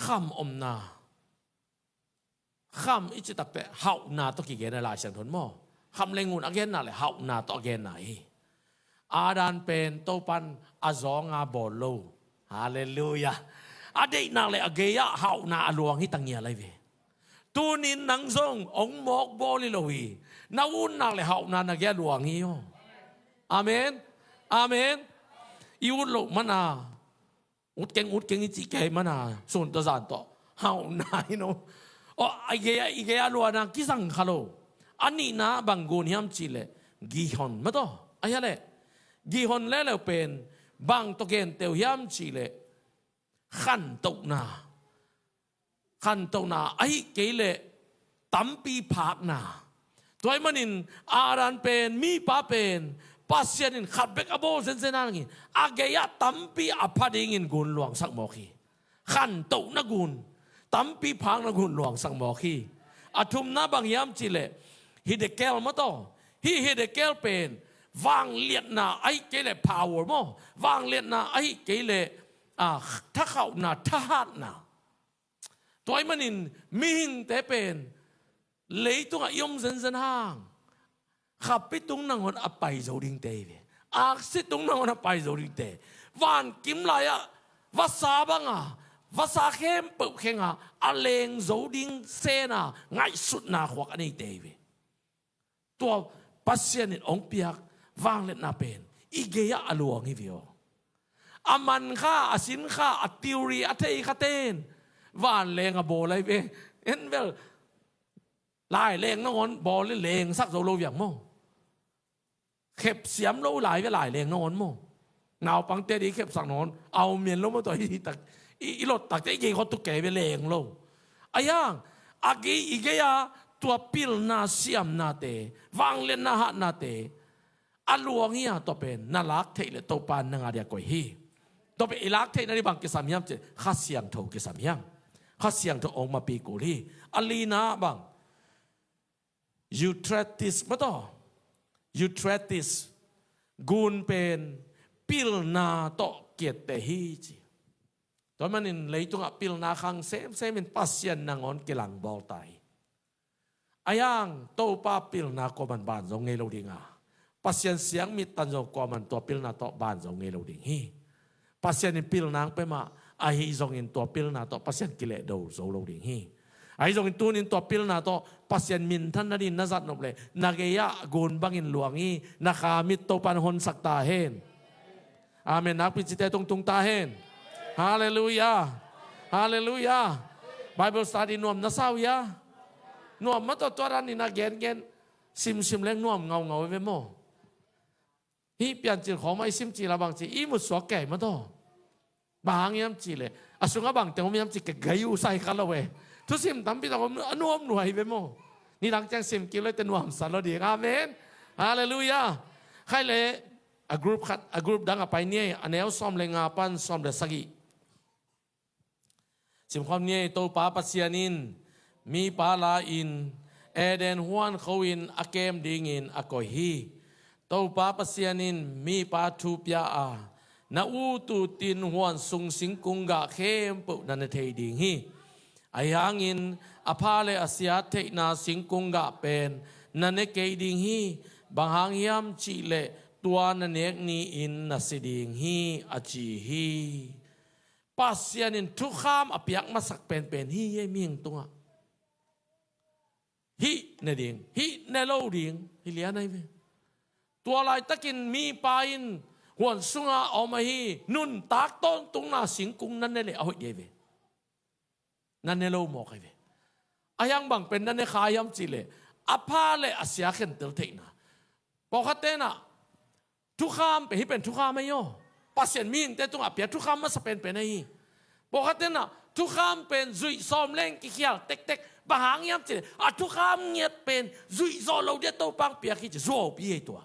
Kham omna. Kham i cih takteh hauhna tawh kigen a, Lai Siangtho in maw. Kham le ngun a genna le hauhna tawh a genna hi. Adam pen Topan a zawnga bawl lo. Halleluiah. A deihnak le a gei-ah hauhna a luang hi ta ngial ahi ve. Tunin nang zong hong mawk bawl hi lo hi. Na utnak le hauhna na gei-ah luang hi aw. Amen. Amen. I ut loh mana, ut keng, ut keng i cih kei mana, sun tawh zan tawh hauhna hi no. Aw, i gei-ah, i gei-ah luana kisang kha lo. A nihna bang gun hiam cih leh Gihon mah tawh. A hia leh Gihon leuleu pen bang tawh genteh uh hiam cih leh khantohna. Khantohna ahih kei leh tampi phakna. Tua ahih manin Adam pen, mipa pen, Pasian in khat bek a bawl zenzen hangin a gei-ah tampi a pha dingin gun luangsak mawk hi. Khantohna gun, tampi phakna gun luangsak mawk hi. A thumna bang hiam cih leh Hiddekel mah tawh. Hih Hiddekel pen vangliatna ahih kei leh power maw, vangliatna ahih kei leh, ah, thakhauhna, thahatna. Tua ahih manin mihingte pen leitungah i om zenzen hang, khappi tung nangawn a pai zo dingte hi ve. Aksi tung nangawn a pai zo dingte. Vankim lai-ah vasa banga, vasa khempeuh khenga a leng zo ding sena ngaihsutna khuak a neite hi ve. Tua Pasian in hong piak vangliatna pen i gei-ah a luang hi ve aw. A man kha, a sin kha, a theory a thei kha ten vanleng a bawl ahi ve. En vel, laileng nangawn bawl le lengsak zo lo viang maw. Khep siam lo lai ve, laileng nangawn maw. Naupangte ding khepsak nangawn au mian lo maw, tua i tak, i, i lot takte i gei khawng tuk kei ve, leng lo. A hiang, a gei, i gei-a tua pilna siamnate, vangliatna hatnate a luang hi a, tua pen na lak theih leh Topa in nang a dia koih hi. Tua pen i lak theihna ding bang kisam hiam cih leh Kha Siangtho kisam hiam. Kha Siangtho hong mapi kul hi. A lina bang, Euphrates mah tawh. Euphrates gun pen pilna tawh kiatteh hi ci. Tua manin leitungah pilna khang semsem in Pasian nangawn kilangbawl ta hi. A hiang, Topa pilna kuaman ban zo ngei lo ding a, Pasian siang mittan zong kuaman tua pilna tawh ban zo ngei lo ding hi. Pasian in pilna hong pia mah, ahi zongin tua pilna tawh Pasian kilehdo zo lo ding hi. Ahi zongin tunin tua pilna tawh Pasian minthan nading na zat nop leh na gei-ah gun bangin luang hi. Na kha mit Topa in honsak ta hen. Amen. Nakpi cite tungtung ta hen. Halleluiah. Halleluiah. Bible study nuam na sa uh hia? Nuam mah tawh, tua dan in a gengen simsim leng nuam ngaungau ve maw. Hih Piancil khawng mah i sim cil a bang ci, i mutsuak kei mah tawh. Bang hang hiam cih leh a sungah bangte om hiam cih ka gai uh sai kha lo e. Thusim tampi tak om, a nuam lua hi ve maw. Nidang ciang sim kik leh teh nuamsa lo ding. Amen. Halleluiah. Khai leh a group khat, a group dang a pai ni ei, a neu sawm le nga pan sawm le sagih. Simkhawm ni ei. Topa Pasian in mipa la-in Eden huan kho-in a kem dingin a koih hi. Topa Pasian in mipa thu pia a, na ut utin huan sung singkung gah khempeuh na ne thei ding hi. Ahi hangin a pha le a sia theihna singkung gah pen na ne kei ding hi. Bang hang hiam cih leh tua na nek ni-in na si ding hi, a ci hi. Pasian in thukham a piak masak penpen hi ei mihing tungah. Hih ne ding, hih ne lo ding, hi lian ahi ve. Tua laitakin mipa in huan sunga a om ahi nuntak tawntungna singkung na ne leh a hoih ding ahi ve. Na ne lo mawk ahi ve. A hiang bang pen na ne kha hiam cih leh a pha le a sia khentel theihna. Pawlkhat tenah thukham pen, hih pen thukham ahi aw. Pasian mihingte tungah a pia thukham masa penpen ahi. Pawlkhat tenah thukham pen zuih sawm leng kikhial tektek. Bang hang hiam cih leh a thukham ngiat pen zuih zawh loh dia Topa hong piak hi ci, zuaupi hi tua.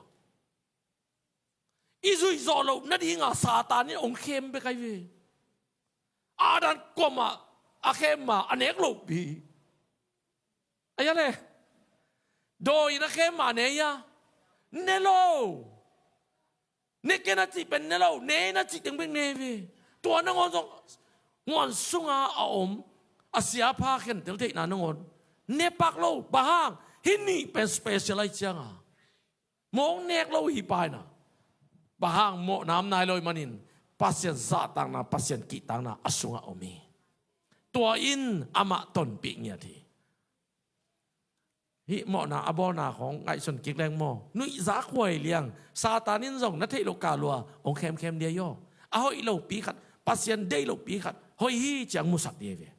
I zuih zawh loh nadinga Satan in hong khem bek ahi ve. Adam kuamah a khem ma a nek lohpi. A hia leh dawi in a khem ma ne hia? Ne lo. Ne ken a cih pen ne lo, ne in a cih teng bek ne ve. Tua nangawn zong huan sunga a om A sia pha khentel theihna nangawn ne pak lo. Bang hang? Hih nih pen special ahi cianga mawk nek lo hi paina. Bang hang? Mawhna om nai lo ih manin Pasian zahtakna, Pasian kihtakna a sungah om hi. Tua in amah tonpih ngiat hi. Hih mawhna a bawlna khawng ngaihsun kik leng maw, nuihzak huai liang. Satan in zong na theih loh kah lua hong khemkhem dia hi aw. A hoih lopi khat, Pasian deih lohpi khat hoih hi ciang musak dia hi ve.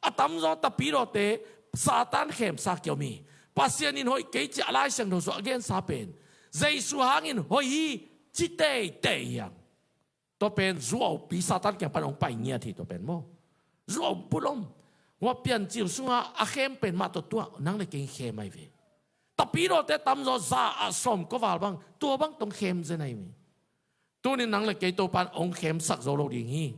A tamzaw tapidawte Satan khemsa kia om hi. Pasian in hoih kei ci a Lai Siangtho sung a gensa pen Jesu hangin hoih hi ci teitei hiam? Tua pen zuaupi Satan kiang pan hong pai ngiat hi tua pen maw. Zuau bulom. Hua Piancil sunga a khem pen mah tua tua nang le kei khem ahi ve. Tapidawte tamzaw za ah sawm kua val bang, tua bang tong khem zen ahi ve. Tunin nang le kei Topan hong khemsak zo lo ding hi.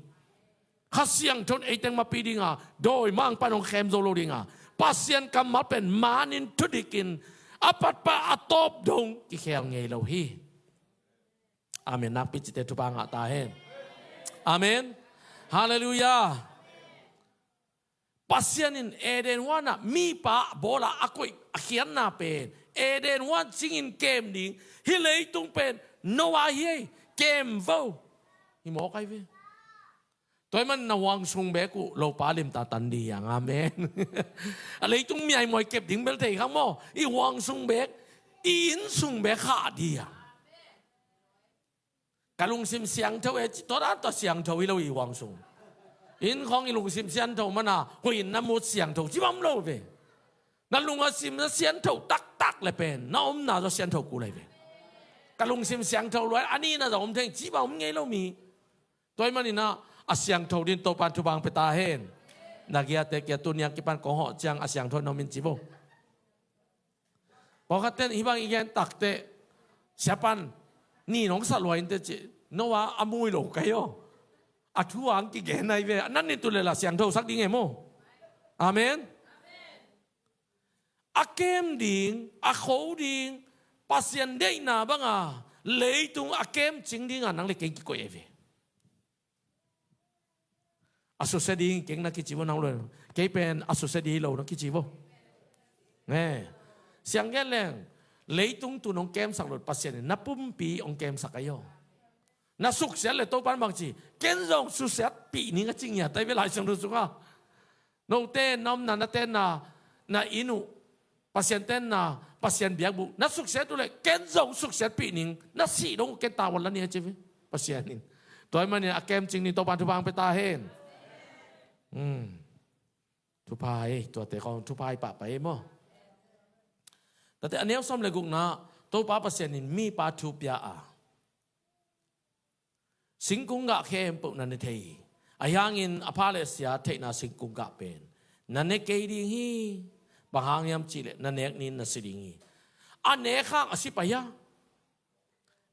Kha Siangtho in eiteng mapi dinga dawimangpa in hong khem zo lo dinga, Pasian kammal pen manin thudikin a patpa a tawp dong kikhel ngei lo hi. Amen. Nakpi cite thupha ngah ta hen. Amen. Halleluiah. Pasian in Eden huanah mipa bawla a koih a khiatna pen, Eden huan cingin kem ding hih leitung pen Noah hi ei, kem vo. Hi mawk ahi ve. Tua ih man na huang sung bek uh lopa limta tan ding hiang. Amen. A leitung miaimuai kep ding bel thei khang maw, i huang sung bek, i inn sung bek khah ding hiang. Ka lungsim siangtho e ci, tua dan tua siangtho hi lo i huang sung. Inn khawng i lungsim siangtho mana, huih inn na mut siangtho ci bang om lo ve. Na lungsim na siangtho taktak le pen na omna zaw siangtho kul ahi ve. Ka lungsim siangtho lua a nihna zaw om thei ci bang om ngei lo mi. Tua ih maninah a siangtho ding Topan thupha hong pia ta hen. Na giate kia tuni a kipan kong hawh ciang a siangtho na om in ci vo. Pawlkhatte in hih bang i gen takteh, siapan ni nong sa lua inteh ci. Noah a mui lo kai aw. A thu ang kigen ahi ve. A nan ni tu le la siangtho sak ding e maw. Amen. A kem ding, a kho ding, Pasian deihna banga leitung a kem cing dinga nang le keng kikoih ahi ve. A susia ding keng na kici vo nang lo. Kei pen a susia ding lo na kici vo. Nge. Siang gen leng, leitung tun hong kemsak lo Pasian in na pumpi hong kemsak ahi aw. Na suksiat le Topan bang ci, ken zong suksiat pih ning a ci ngiat ahi ve Lai Siangtho sunga. Note na omna, na tenna, na inn uh, Pasian tenna, Pasian biakbuk na suksiat uh leh ken zong suksiatpih ning, na sih dong uh ken tavuan la ning a ci ve Pasian in. Tua ih manin a kemcing ning Topan thupha hong pia ta hen. Hmm. Thupha hi, tuate khawng thupha hi pahpah hi maw. Tate a neu sawm le gukna, Topa Pasian in mipa thu pia a, singkung gah khempeuh na ne thei hi. Ahi hangin a pha le a sia theihna singkung gah pen na ne kei ding hi. Bang hang hiam cihleh na nek ni-in na si ding hi. A nek hang a si pah hia?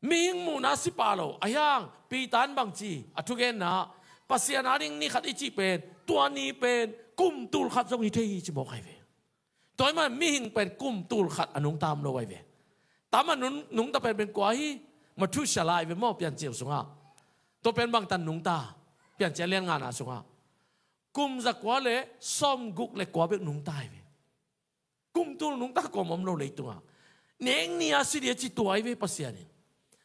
Mihing muhna a si pah lo. Ahi hang Peter in bang ci, a thugenna ah, Pasian a ding ni khat i cih pen, tua ni pen kum tul khat zong hi thei hi ci mawk ahi ve. Tua ih man mihing pen kum tul khat a nungta om lo ahi ve. Tama nung, nungta penpen kua hi? Methuselah ahi ve maw, Piancil sungah. Tua pen bangtan nungta? Piancil a lian ngana sungah kum zakua le sawmguk le kua bek nungta ahi ve. Kum tul nungta kua om lo leitungah. Nek ni-a si ding a ci tua ahi ve Pasian in.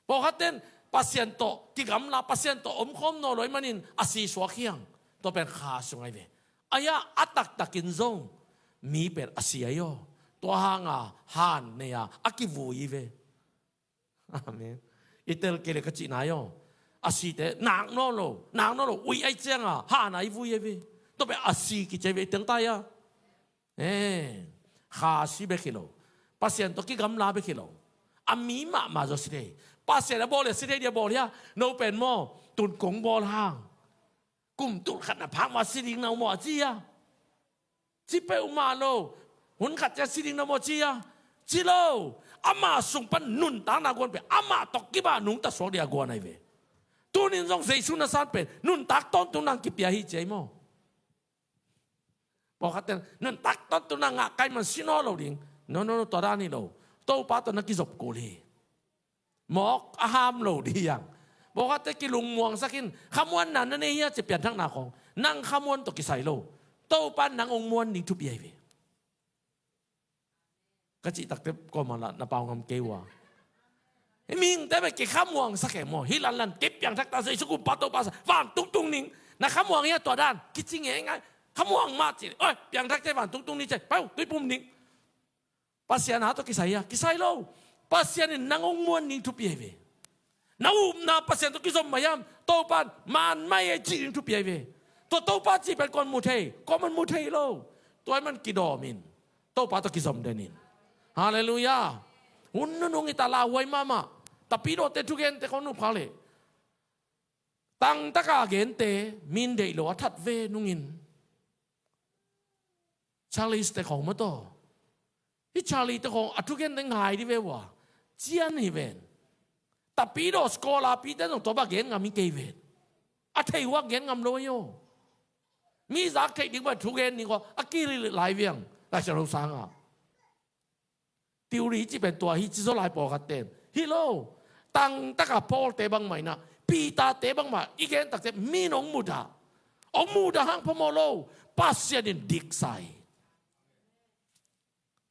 Pawlkhatte in Pasian tawh kigamla, Pasian tawh omkhawm nawn lo ahih manin a si suak hi hang. Tua pen kha sung ahi ve. Ahi a, a taktakin zong mi pen a si ahi aw. Tua hanga han nei-a a kivui hi ve. Amen. I tel kei le ka cihna ahi aw. A site nak nawn lo, nak nawn lo, uih ahi cianga han a i vui ahi ve. Tua pen a si kici ahi ve, i tel ta ahi a. Eh, kha si bek hi lo. Pasian tawh kigamla bek hi lo. A mi mahmah zaw si thei. Pasian a bawl hi a si thei ding a bawl hi a. No pen maw, tun kong bawl hang kum tul khat na phak mah si ding na om aw a ci a. Ci peuhmah lo. Hun khat ciang si ding na om aw ci a. Ci lo. Ama sung pan nuntakna guan pen amah tawh kibang nungta suak ding a guan ahi ve. Tunin zong Jesu na san pen nuntak tawntung nang kipia hi ci ahi maw. Pawlkhatte in nuntak tawntung nang ngah kei man si nawn lo ding. No, no, no, tua dan hi lo. Topa tawh na kizop kul hi. Mawk a ham lo ding hi hang. Pawlkhatte kilungmuangsak in, khamuanna na nei hi a ci, pianthakna khawng nang khamuan tawh kisai lo. Topa in nang hong muan ding thupi ahi ve. Ka cih takte kuamah lah na pau ngam kei uh a. Hih mihingte bek kikhamuangsak e maw. Hih lanlan kei piangthak ta, Jesu kumpa Topa sa, vantung tung ning. Na khamuang hia tua dan? Kici ngeingai. Khamuang mah ci. Oi, piangthakte vantung tung ni ci. Pau, tuipum ding. Pasian a tawh kisai hia? Kisai lo. Pasian in nang hong muan ding thupi ahi ve. Na upna Pasian tawh kizom mah hiam? Topa in man mah e cih ding thupi ahi ve. Tua Topa cih pen kua'n mu thei? Kuaman mu thei lo. Tua ahih man kidawm in. Topa tawh kizom den in. Halleluiah. Hun nunung hi ta, lauhuai mahmah. Tapidawte thugente khawng nup kha leh, tangtaka a gente min deih lo a that ve nungin. Charlies te khawng maw taw. Hih Charlie te khawng a thugente ngai dih ve ua. Cian hi ven. Tapidaw scholar pite zong tua bang gen ngam hi kei ven. A thei uh a gen ngam lo ahi aw. Mi zak theih ding bang thugen ding khawng a kililh lai viang. Laisiangtho sangah theory cih pen tua hi ci zaw lai pawlkhat ten. Hi lo. Tangtaka Paul te bangmah in ah, Peter te bangmah i gen takte min hong mudah. Hong mudah hang phamawh lo. Pasian in diksa hi.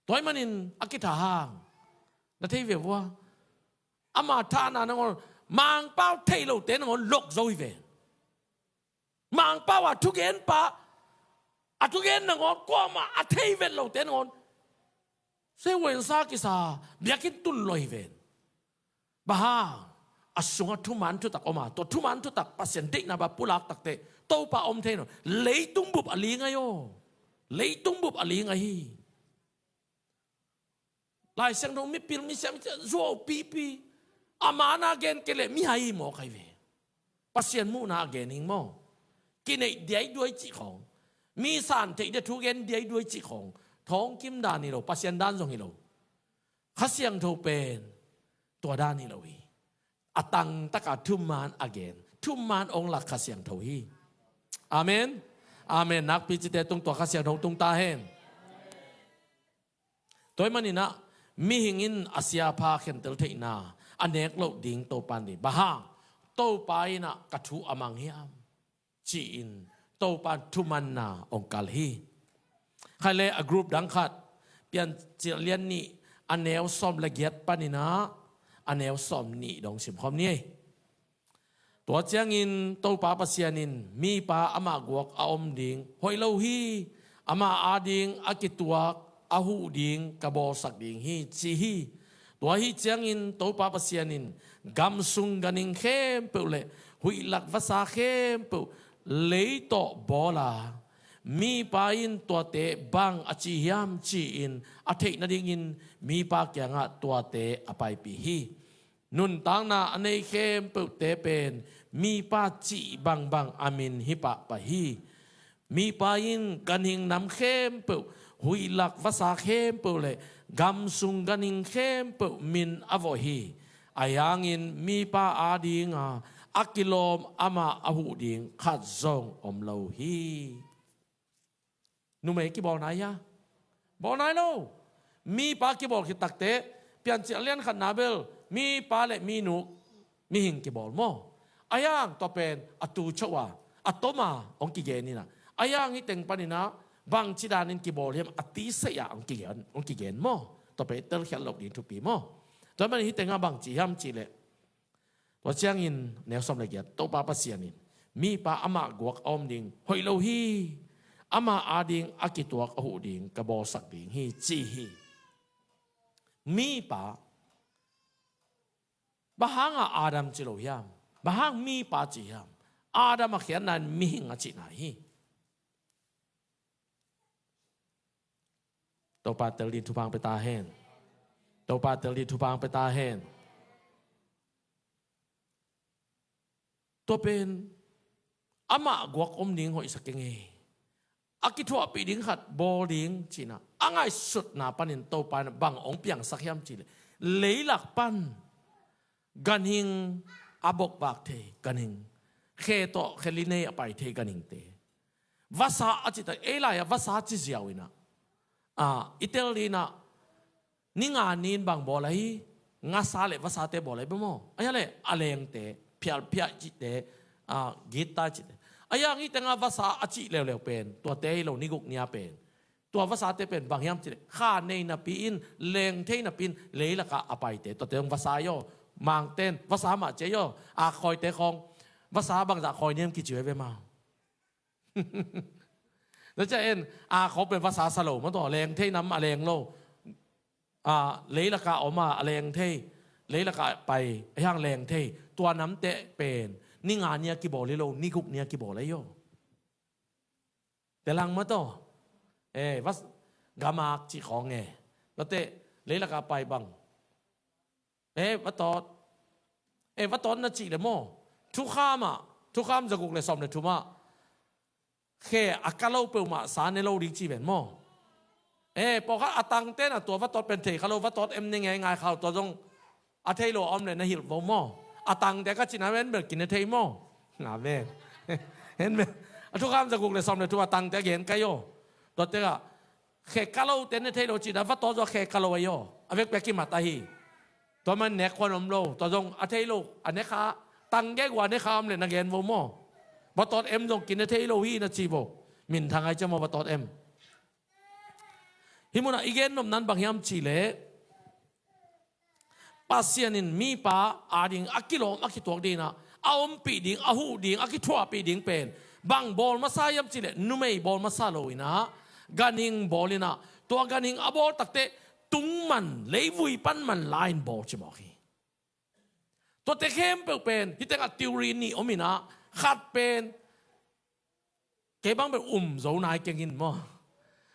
Tua ahih manin a kitha hang. Na thei ve vua. Ama thahna nangawn, Mangpau thei lote nangawn lok zo hi ve. Mangpau a thugenpa, a thugen nangawn kuamah a thei vet lote nangawn, sei wen sa kisa, biakinn tun lo hi ven. Bang hang? A sungah thuman thutak om a, tua thuman thutak Pasian deihna bang pulak takte, Topa om thei nawn. Leitung bup a ling ahi aw. Leitung bup a ling ahi. Laisiangtho mipil misiam zuau pipi. A mana gen kei leh mihai hi mawk ahi ve. Pasian muhna a gen hing maw. Kineih diaiduai cih khawng, mi san theih dia thu gen diaiduai cih khawng, thawngkim dan hi lo, Pasian dan zong hi lo. Kha Siangtho pen tua dan hi lo hi. A tangtaka thuman a gen, thuman hong lak Kha Siangtho hi. Amen. Amen. Nakpi cite tung tua Kha Siangtho tung ta hen. Tua ahih manin ah, mihing in a siapha khentel theihna a nek loh ding Topa in deih. Bang hang? Topa in ah ka thu a mang hiam, ci-in Topa in thumanna hong kal hi. Khai le a group dang khat, Piancil lian nih a neu sawm le giat panin ah a neu sawm nih dong simkhawm ni ei. Tua ciangin Topa Pasian in, mipa amah guak a om ding hoih lo hi. Amah ading a kituak a huh ding ka bawlsak ding hi, ci hi. Tua ahih ciangin Topa Pasian in, gam sung ganhing khempeuh le huih lak vasa khempeuh lei tawh bawl a, mipa in tuate bang a ci hiam, ci-in a theih nadingin mipa kiangah tuate a paipih hi. Nuntakna a nei khempeuhte pen mipa cih bangbang a min hi pahpah hi. Mipa in ganhing nam khempeuh, huih lak vasa khempeuh le gam sung ganhing khempeuh min a vawh hi. Ahi hangin mipa adinga a kilawm amah a huh ding khat zong om lo hi. Numei kibawl nai hia? Bawl nai lo. Mipa kibawl khit takte, Piancil a lian khatna bel mipa le minu, mihing kibawl maw? Ahi hang tua pen a tu choh a, a tom a hong kigen in ah, ahi hang hih teng panin ah bangci danin kibawl hiam a ti seih a hong kigen, hong kigen maw? Tua pen i telkhiat loh ding thupi maw? Tua ahih manin hih tengah bangci hiam cih leh, tua ciangin neu sawm le giat, Topa Pasian in, mipa amah guak a om ding hoih lo hi. Amah ading a kituak a huh ding ka bawlsak ding hi, ci hi. Mipa, bang hanga Adam ci lo hiam? Bang hang mipa ci hiam? Adam a khiatna in mihing a cihna hi. Topa tel ding thupha hong pia ta hen. Topa tel ding thupha hong pia ta hen. Tua pen amah guak om ding hoihsa keng e. A kithuahpih ding khat bawl ding cihna, a ngaihsutna panin Topa in bang hong piangsak hiam cih leh, leilak pan ganhing a bokvak thei ganhing, khe tawh khe li nei a pai thei ganhingte, vasa a cih tak, ei lai-ah vasa ci ziau in ah, ah, i tel ding in ah, ni nga ni-in bang bawl ahi, ngasa le vasate bawl ahi bang maw? Ahi a le a lengte, phialphiah cihte, ah, guitar cihte. Ahi hang hih tengah vasa a cih leuleu pen, tuate hi lo, ni guk ni a pen, tua vasate pen bang hiam cih leh, kha nei napi in, leng thei napi in, leilakah a paite, tuate zong vasa hi aw. Mangten vasa mah ci hi aw. Akhawite khawng vasa bangzah khawi niam kici hi ve maw. Tua ciang en, akhawng pen vasa sa lo maw tawh, leng thei nam a leng lo. A, leilakah om a, a leng thei, leilakah pai, ahi hang leng thei. Tua namte pen ni nga ni a kibawl hi lo, ni guk ni a kibawl hi aw. Telang maw tawh. Eh, vas, gamak cih khawng e. Tuate, leilakah pai bang. Eh, vatawt. Eh, vatawt na cih leh maw, thukham ah, thukham zaguk le sawm le thum ah, khe a ka lo peuhmah sa ne lo ding ci ven maw. Eh, pawlkhat a tangte na tua vatawt pen thei kha lo, vatawt em ne ngeingai kha lo, tua zong a thei lo a om leh na hilh vo maw. A tangte ka cihna ven bel kine thei maw. Amen. En bel, a thukham zaguk le sawm le thum a tangte a gen ka hi aw. Tuate ah, khe ka lote ne thei lo cihna, vatawt zong khe ka lo ahi aw. A vekpi a kimat ahi. Tua man nek khuan om lo, tua zong a thei lo, a ne kha, tang gek uh a ne kha om leh na gen vo maw. Vatawt em zong kine thei lo hi na ci vo. Minthang ahi ciang maw vatawt em. Hih munah i gen nopna in bang hiam cih leh, Pasian in mipa ading a kilawm a kituak ding in ah, a ompih ding, a huh ding, a kithuahpih ding pen bang bawl masa hiam cih leh, numei bawl masa lo in ah, ganhing bawl in ah, tua ganhing a bawl takteh tungman, leivui pan man la-in bawl ci mawk hi. Tuate khempeuh pen hih tengah theory nih om in ah, khat pen, kei bang bel um zo nai keng in maw.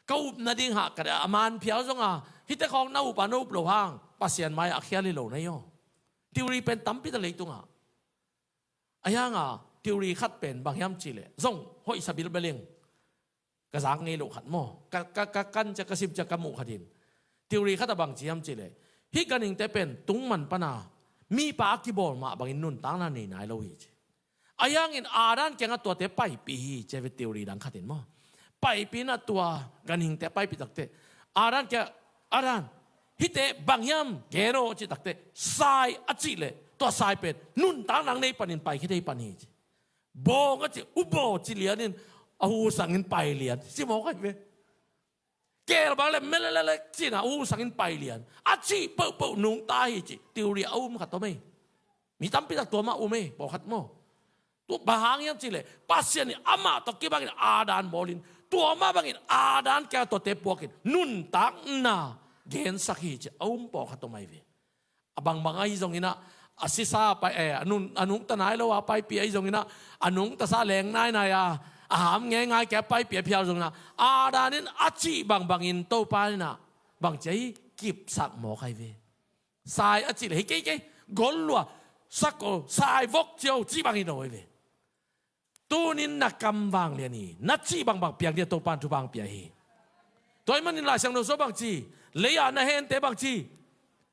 Ka up nading hah ka, a man phial zong a, hihte khawng na up a, na up loh hang Pasian mai-ah a khial hi lo na hi aw. Theory pen tampi ta leitungah. Ahi hang a, theory khat pen bang hiam cih leh, zong hoihsa bilbel ing. Ka zak ngei loh khat maw, ka, ka, ka kan ciang, ka sim ciang ka muh khat in. Theory khat ah bang ci hiam cih leh, hih ganhingte pen tungman pan a mipa a kibawl mah bangin nuntakna nei nai lo hi ci. Ahi hangin Adam kiangah tuate paipih hi ci ve, theory dang khat in maw. Paipih in ah tua ganhingte paipih takteh, Adam kiangah, Adam, hihte bang hiam gen aw cih takteh, sai a cih leh, tua sai pen nuntakna nei panin paikhia thei pan hi ci. Bawng a cih, u baw ci lian in, a hu sangin pai lian ci mawk ahi ve. Keel bang leh melelelek ci-in ah, u hu sangin pai lian. A cih peuhpeuh nungta hi ci. Theory a um khat om ei. Mi tampi tak tua mah um ei, pawlkhat maw. Tua bang hang hiam cih leh, Pasian in amah tawh kibangin Adam bawlin, tua mah bangin Adam kiang tuate puakin nuntakna gensak hi ci a um pawlkhat om ahi ve. A bangbang ahi zongin ah, a sisa pai, eh, a nun, a nungta nai lo a paipih ahi zongin ah, a nungtasa leng nainai a, a ham ngeingai kei a paipih a phial zongin ah, Adam in a cih bangbangin Topa in ah, bang ci a hi, kipsak mawk ahi ve. Sai a cih leh, hi kei kei, gol lua, sakol, sai vok ci o, cih bang hi lo ahi ve. Tunin na kam vanglian hi, na cih bangbang piang ding a Topa'n thupha hong pia hi. Tua ahih manin Lai Siangtho sung bang ci, lei-a na hente bang ci,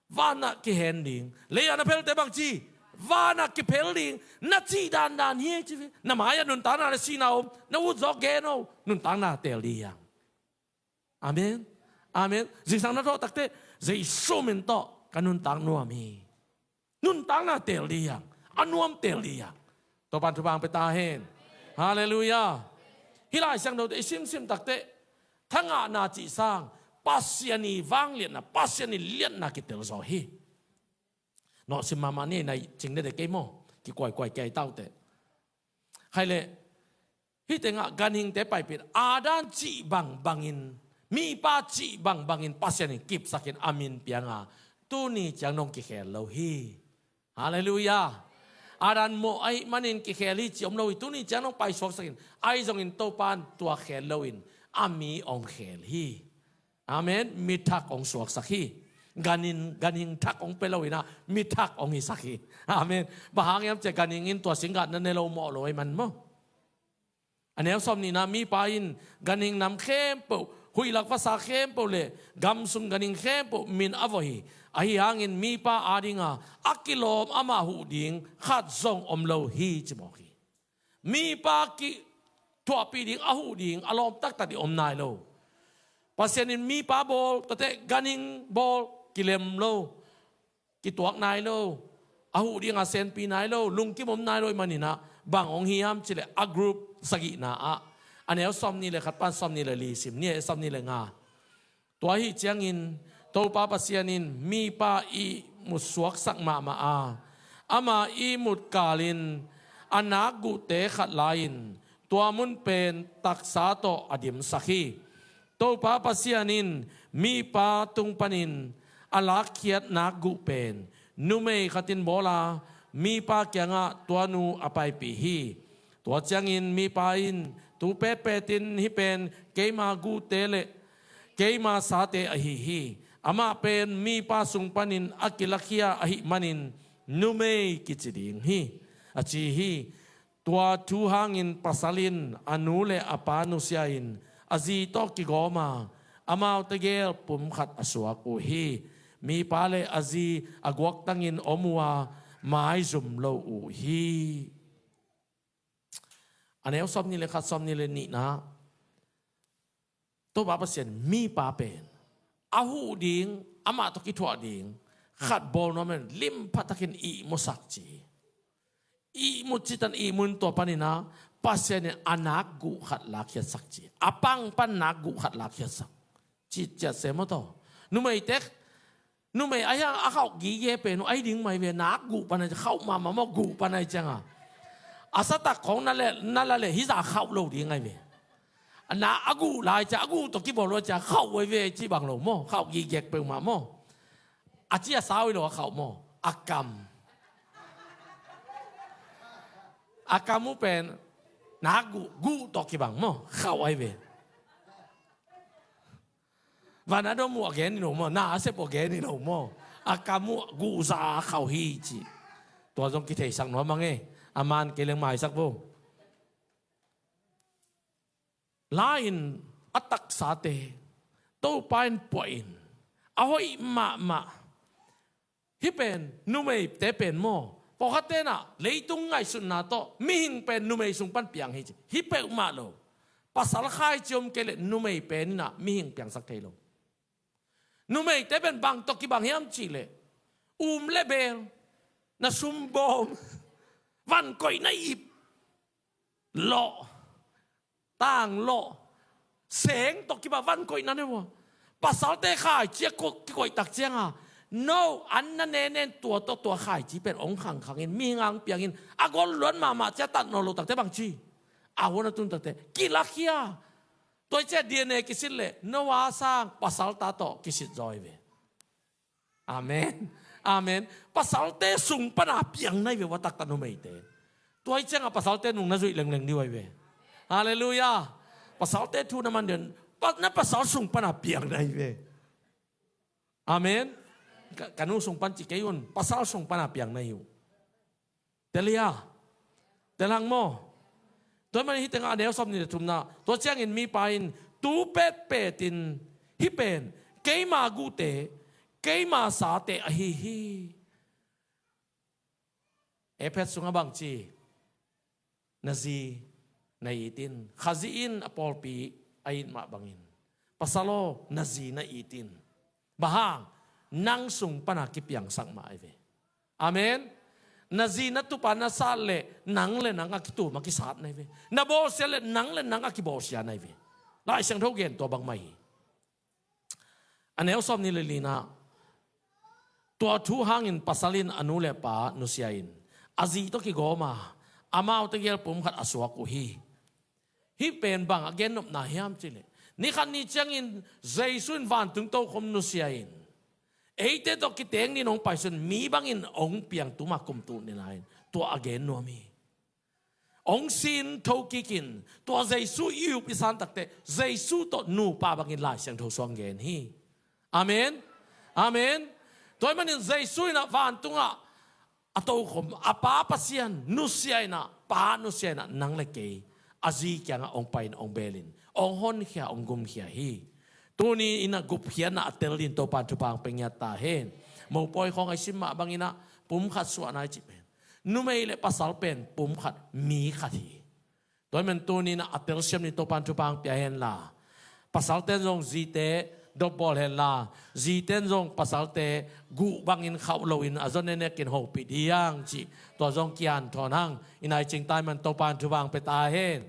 vanah kihen ding, lei-a na phelte bang ci, vanah kiphel ding, na cih dandan hi ci ve. Na mai-ah nuntakna le sihna om, na ut zawk gen o, nuntakna teel ding hi hang. Amen. Amen. Zingsang na thawh takteh, Jesu min tawh ka nuntak nuam hi. Nuntakna teel ding hi hang. A nuam teel ding hi hang. Topa'n thupha hong pia ta hen. Halleluiah. Hih Lai Siangthote i simsim takteh, thangahna cih sang, Pasian' vangliatna, Pasian' liatna kitel zaw hi. Nawhsim mahmah ni, na cing dede kei maw. Kikuaikuai kei tauteh. Khaile, hih tengah ganhingte paipih in, Adam cih bangbangin, mipa cih bangbangin Pasian in kipsakin a min pianga, tuni ciang dong kikhel lo hi. Halleluiah. Adam mawh ahih manin kikhel hi cih om lo hi, tuni ciang dong paisuaksakin, ahi zongin Topa'n tua khel loin a mi hong khel hi. Amen. Mi thak hong suaksak hi. Ganhing, ganhing thak hong pia lo in ah, mi thak hong hisak hi. Amen. Bang hang hiam cih leh ganhing in tua singgah na ne lo mawh lo ahih man maw. A neu sawmnihna, mipa in ganhing nam khempeuh, huih lak vasa khempeuh le gamsung ganhing khempeuh min a vawh hi. Ahi hangin mipa adinga a kilawm amah huh ding khat zong om lo hi ci mawk hi. Mipa kithuahpih ding, a huh ding, a lawm taktak ding om nai lo. Pasian in mipa bawl, tuate ganhing bawl, kilem lo, kituak nai lo, a huh dinga senpi nai lo, lungkim om nai lo ahih manin ah, bang hong hiam cih leh a group sagihna ah a neu sawmnih le khat pan sawmnih le li sim ni, sawmnih le nga. Tua ahih ciangin Topa Pasian in mipa ihmut suaksak mahmah a, ama ihmut kalin a nakguhte khat la-in tua mun pen taksa tawh a dimsak hi. Topa Pasian in mipa tung panin a lakkhiat nakguh pen numei khat in bawl a, mipa kiangah tua nu a paipih hi. Tua ciangin mipa in, tu petpetin hih pen keima guhte le keima sate ahi hi. Amah pen mipa sung panin a kilakhia ahih manin numei kici ding hi, a ci hi. Tua thu hangin pasal in a nu le a pa nusia-in a zi tawh kigawm a, amaute gel pum khat a suak uh hi. Mipa le a zi a guaktangin om uh a, maizum lo uh hi. A neu sawmnih le khat, sawmnih le nihna. Topa Pasian mipa pen a huh ding, amah tawh kithuah ding khat bawl nuam in limpha takin ihmusak ci. Ihmut citan ihmut in tua panin a Pasian in a nakguh khat lakkhiatsak ci. A pang pan nakguh khat lakkhiatsak ci ciat se maw taw. Numei tek, numei a hiang a khauh gige pen uh ahi ding mai ve, nakguh pan ahi ciang khauh mahmah maw, guh pan ahi cianga a satak khong na le, na la le hih za khauh lo ding ahi ve. A na a guh lai cia, a guh tawh kibawl lo cia khauh ahi ve ci bang lo maw, khauh gigek peuhmah maw. A ci a sau hi lo a khauh maw, a kam. A kam uh pen na guh, guh tawh kibang maw, khauh ahi ve. Van a dom uh a gen hi lo maw, na a sep uh a gen hi lo maw. A kam uh guh za khauh hi ci. Tua zong kitheisak nuam a ngei. A man kei leng maisak vo. La-in a taksate Topa in puah in a hoih mahmah. Hih pen numeite pen maw, pawlkhatte in ah leitung ngaihsutna tawh mihing pen numei sung pan piang hi ci. Hih peuhmah lo. Pasal khaici om kei leh numei pen in ah mihing piangsak thei lo. Numeite pen bang tawh kibang hiam cih leh um le beel, na sumbawm, van koih na ip, lawh, tang lawh, seng tawh kibang van koihna nei uh a. Pasalte khaici a kikoih tak cianga no an na nenen tua tawh tua khaici pen hong khangkhangin mihing hong piangin a gol luan mahmah cia tat nawn lo takte bang ci. A huan a tun takte kilakhia. Tua hi cia D N A kisit leh Noah sang pasal ta tawh kisit zaw hi ve. Amen. Amen. Pasalte sung pana piang nai ve ua taktak numeite. Tua hi cianga pasalte nung na zuih lengleng diu ahi ve. Halleluiah. Pasalte thu na man den, pa, na pasal sung pana piang nai ve. Amen. Ka, ka nu sung pan ci kei un, pasal sung pana piang nai uh. Tel hia? Tel hang maw? Tua hi manin hih tengah a neu sawmnih le thumna, tua ciangin mipa in tu petpetin hih pen keima guhte, keima sate ahi hi. Efesa sungah bang ci? Na zi na it in. Khazih in a pawlpi a it mah bangin, pasal aw, na zi na it in. Bang hang? Nang sung pana kipiangsak mah ahi ve. Amen. Na zi na tupa na sat leh nang le nang a kitum a kisat nai ve. Na bawlsia leh nang le nang a kibawlsia nai ve. Lai Siangtho gen tua bangmah hi. A neu sawmnih le lina, tua thu hangin pasal in a nu le pa nusia in a zi tawh kigawm a, amaute gel pum khat a suak uh hi. Hih pen bang a gennopna hiam cih leh, ni khat ni ciangin Jesu in vantung tokhom nusia in eite tawh kiteng dingin hong paisun mi bangin hong piang tuma kum tul nihna in tua a gen nuam hi. Hong sin tho kikin tua Jesu i up i san takte Jesu tawh nupa bangin Lai Siangtho sung gen hi. Amen. Amen. Tua hi manin Jesu in ah vantungah a tokhom a Pa Pasian nusia in ah, Pa nusia in ah nang le kei a zi kiangah hong pai in hong beel in hong honkhia hong gumkhia hi. Tuni in ah gupkhiatna a tel dingin Topa in thupha hong pia ngiat ta hen. Mopawi khawng a i sim mah bangin ah pum khat suahna i cih pen, numei le pasal pen pum khat, mi khat hi. Tua hi manin tuni in ah a telsiam dingin Topa in thupha hong pia hen la, pasalte in zong zite dop bawl henla, ziten zong pasalte guh bangin khauh loin a zaw nenek in hopih ding hi hang cih tua zong kian thawn hang. I nai cing tai man Topa in thupha hong pia ta hen.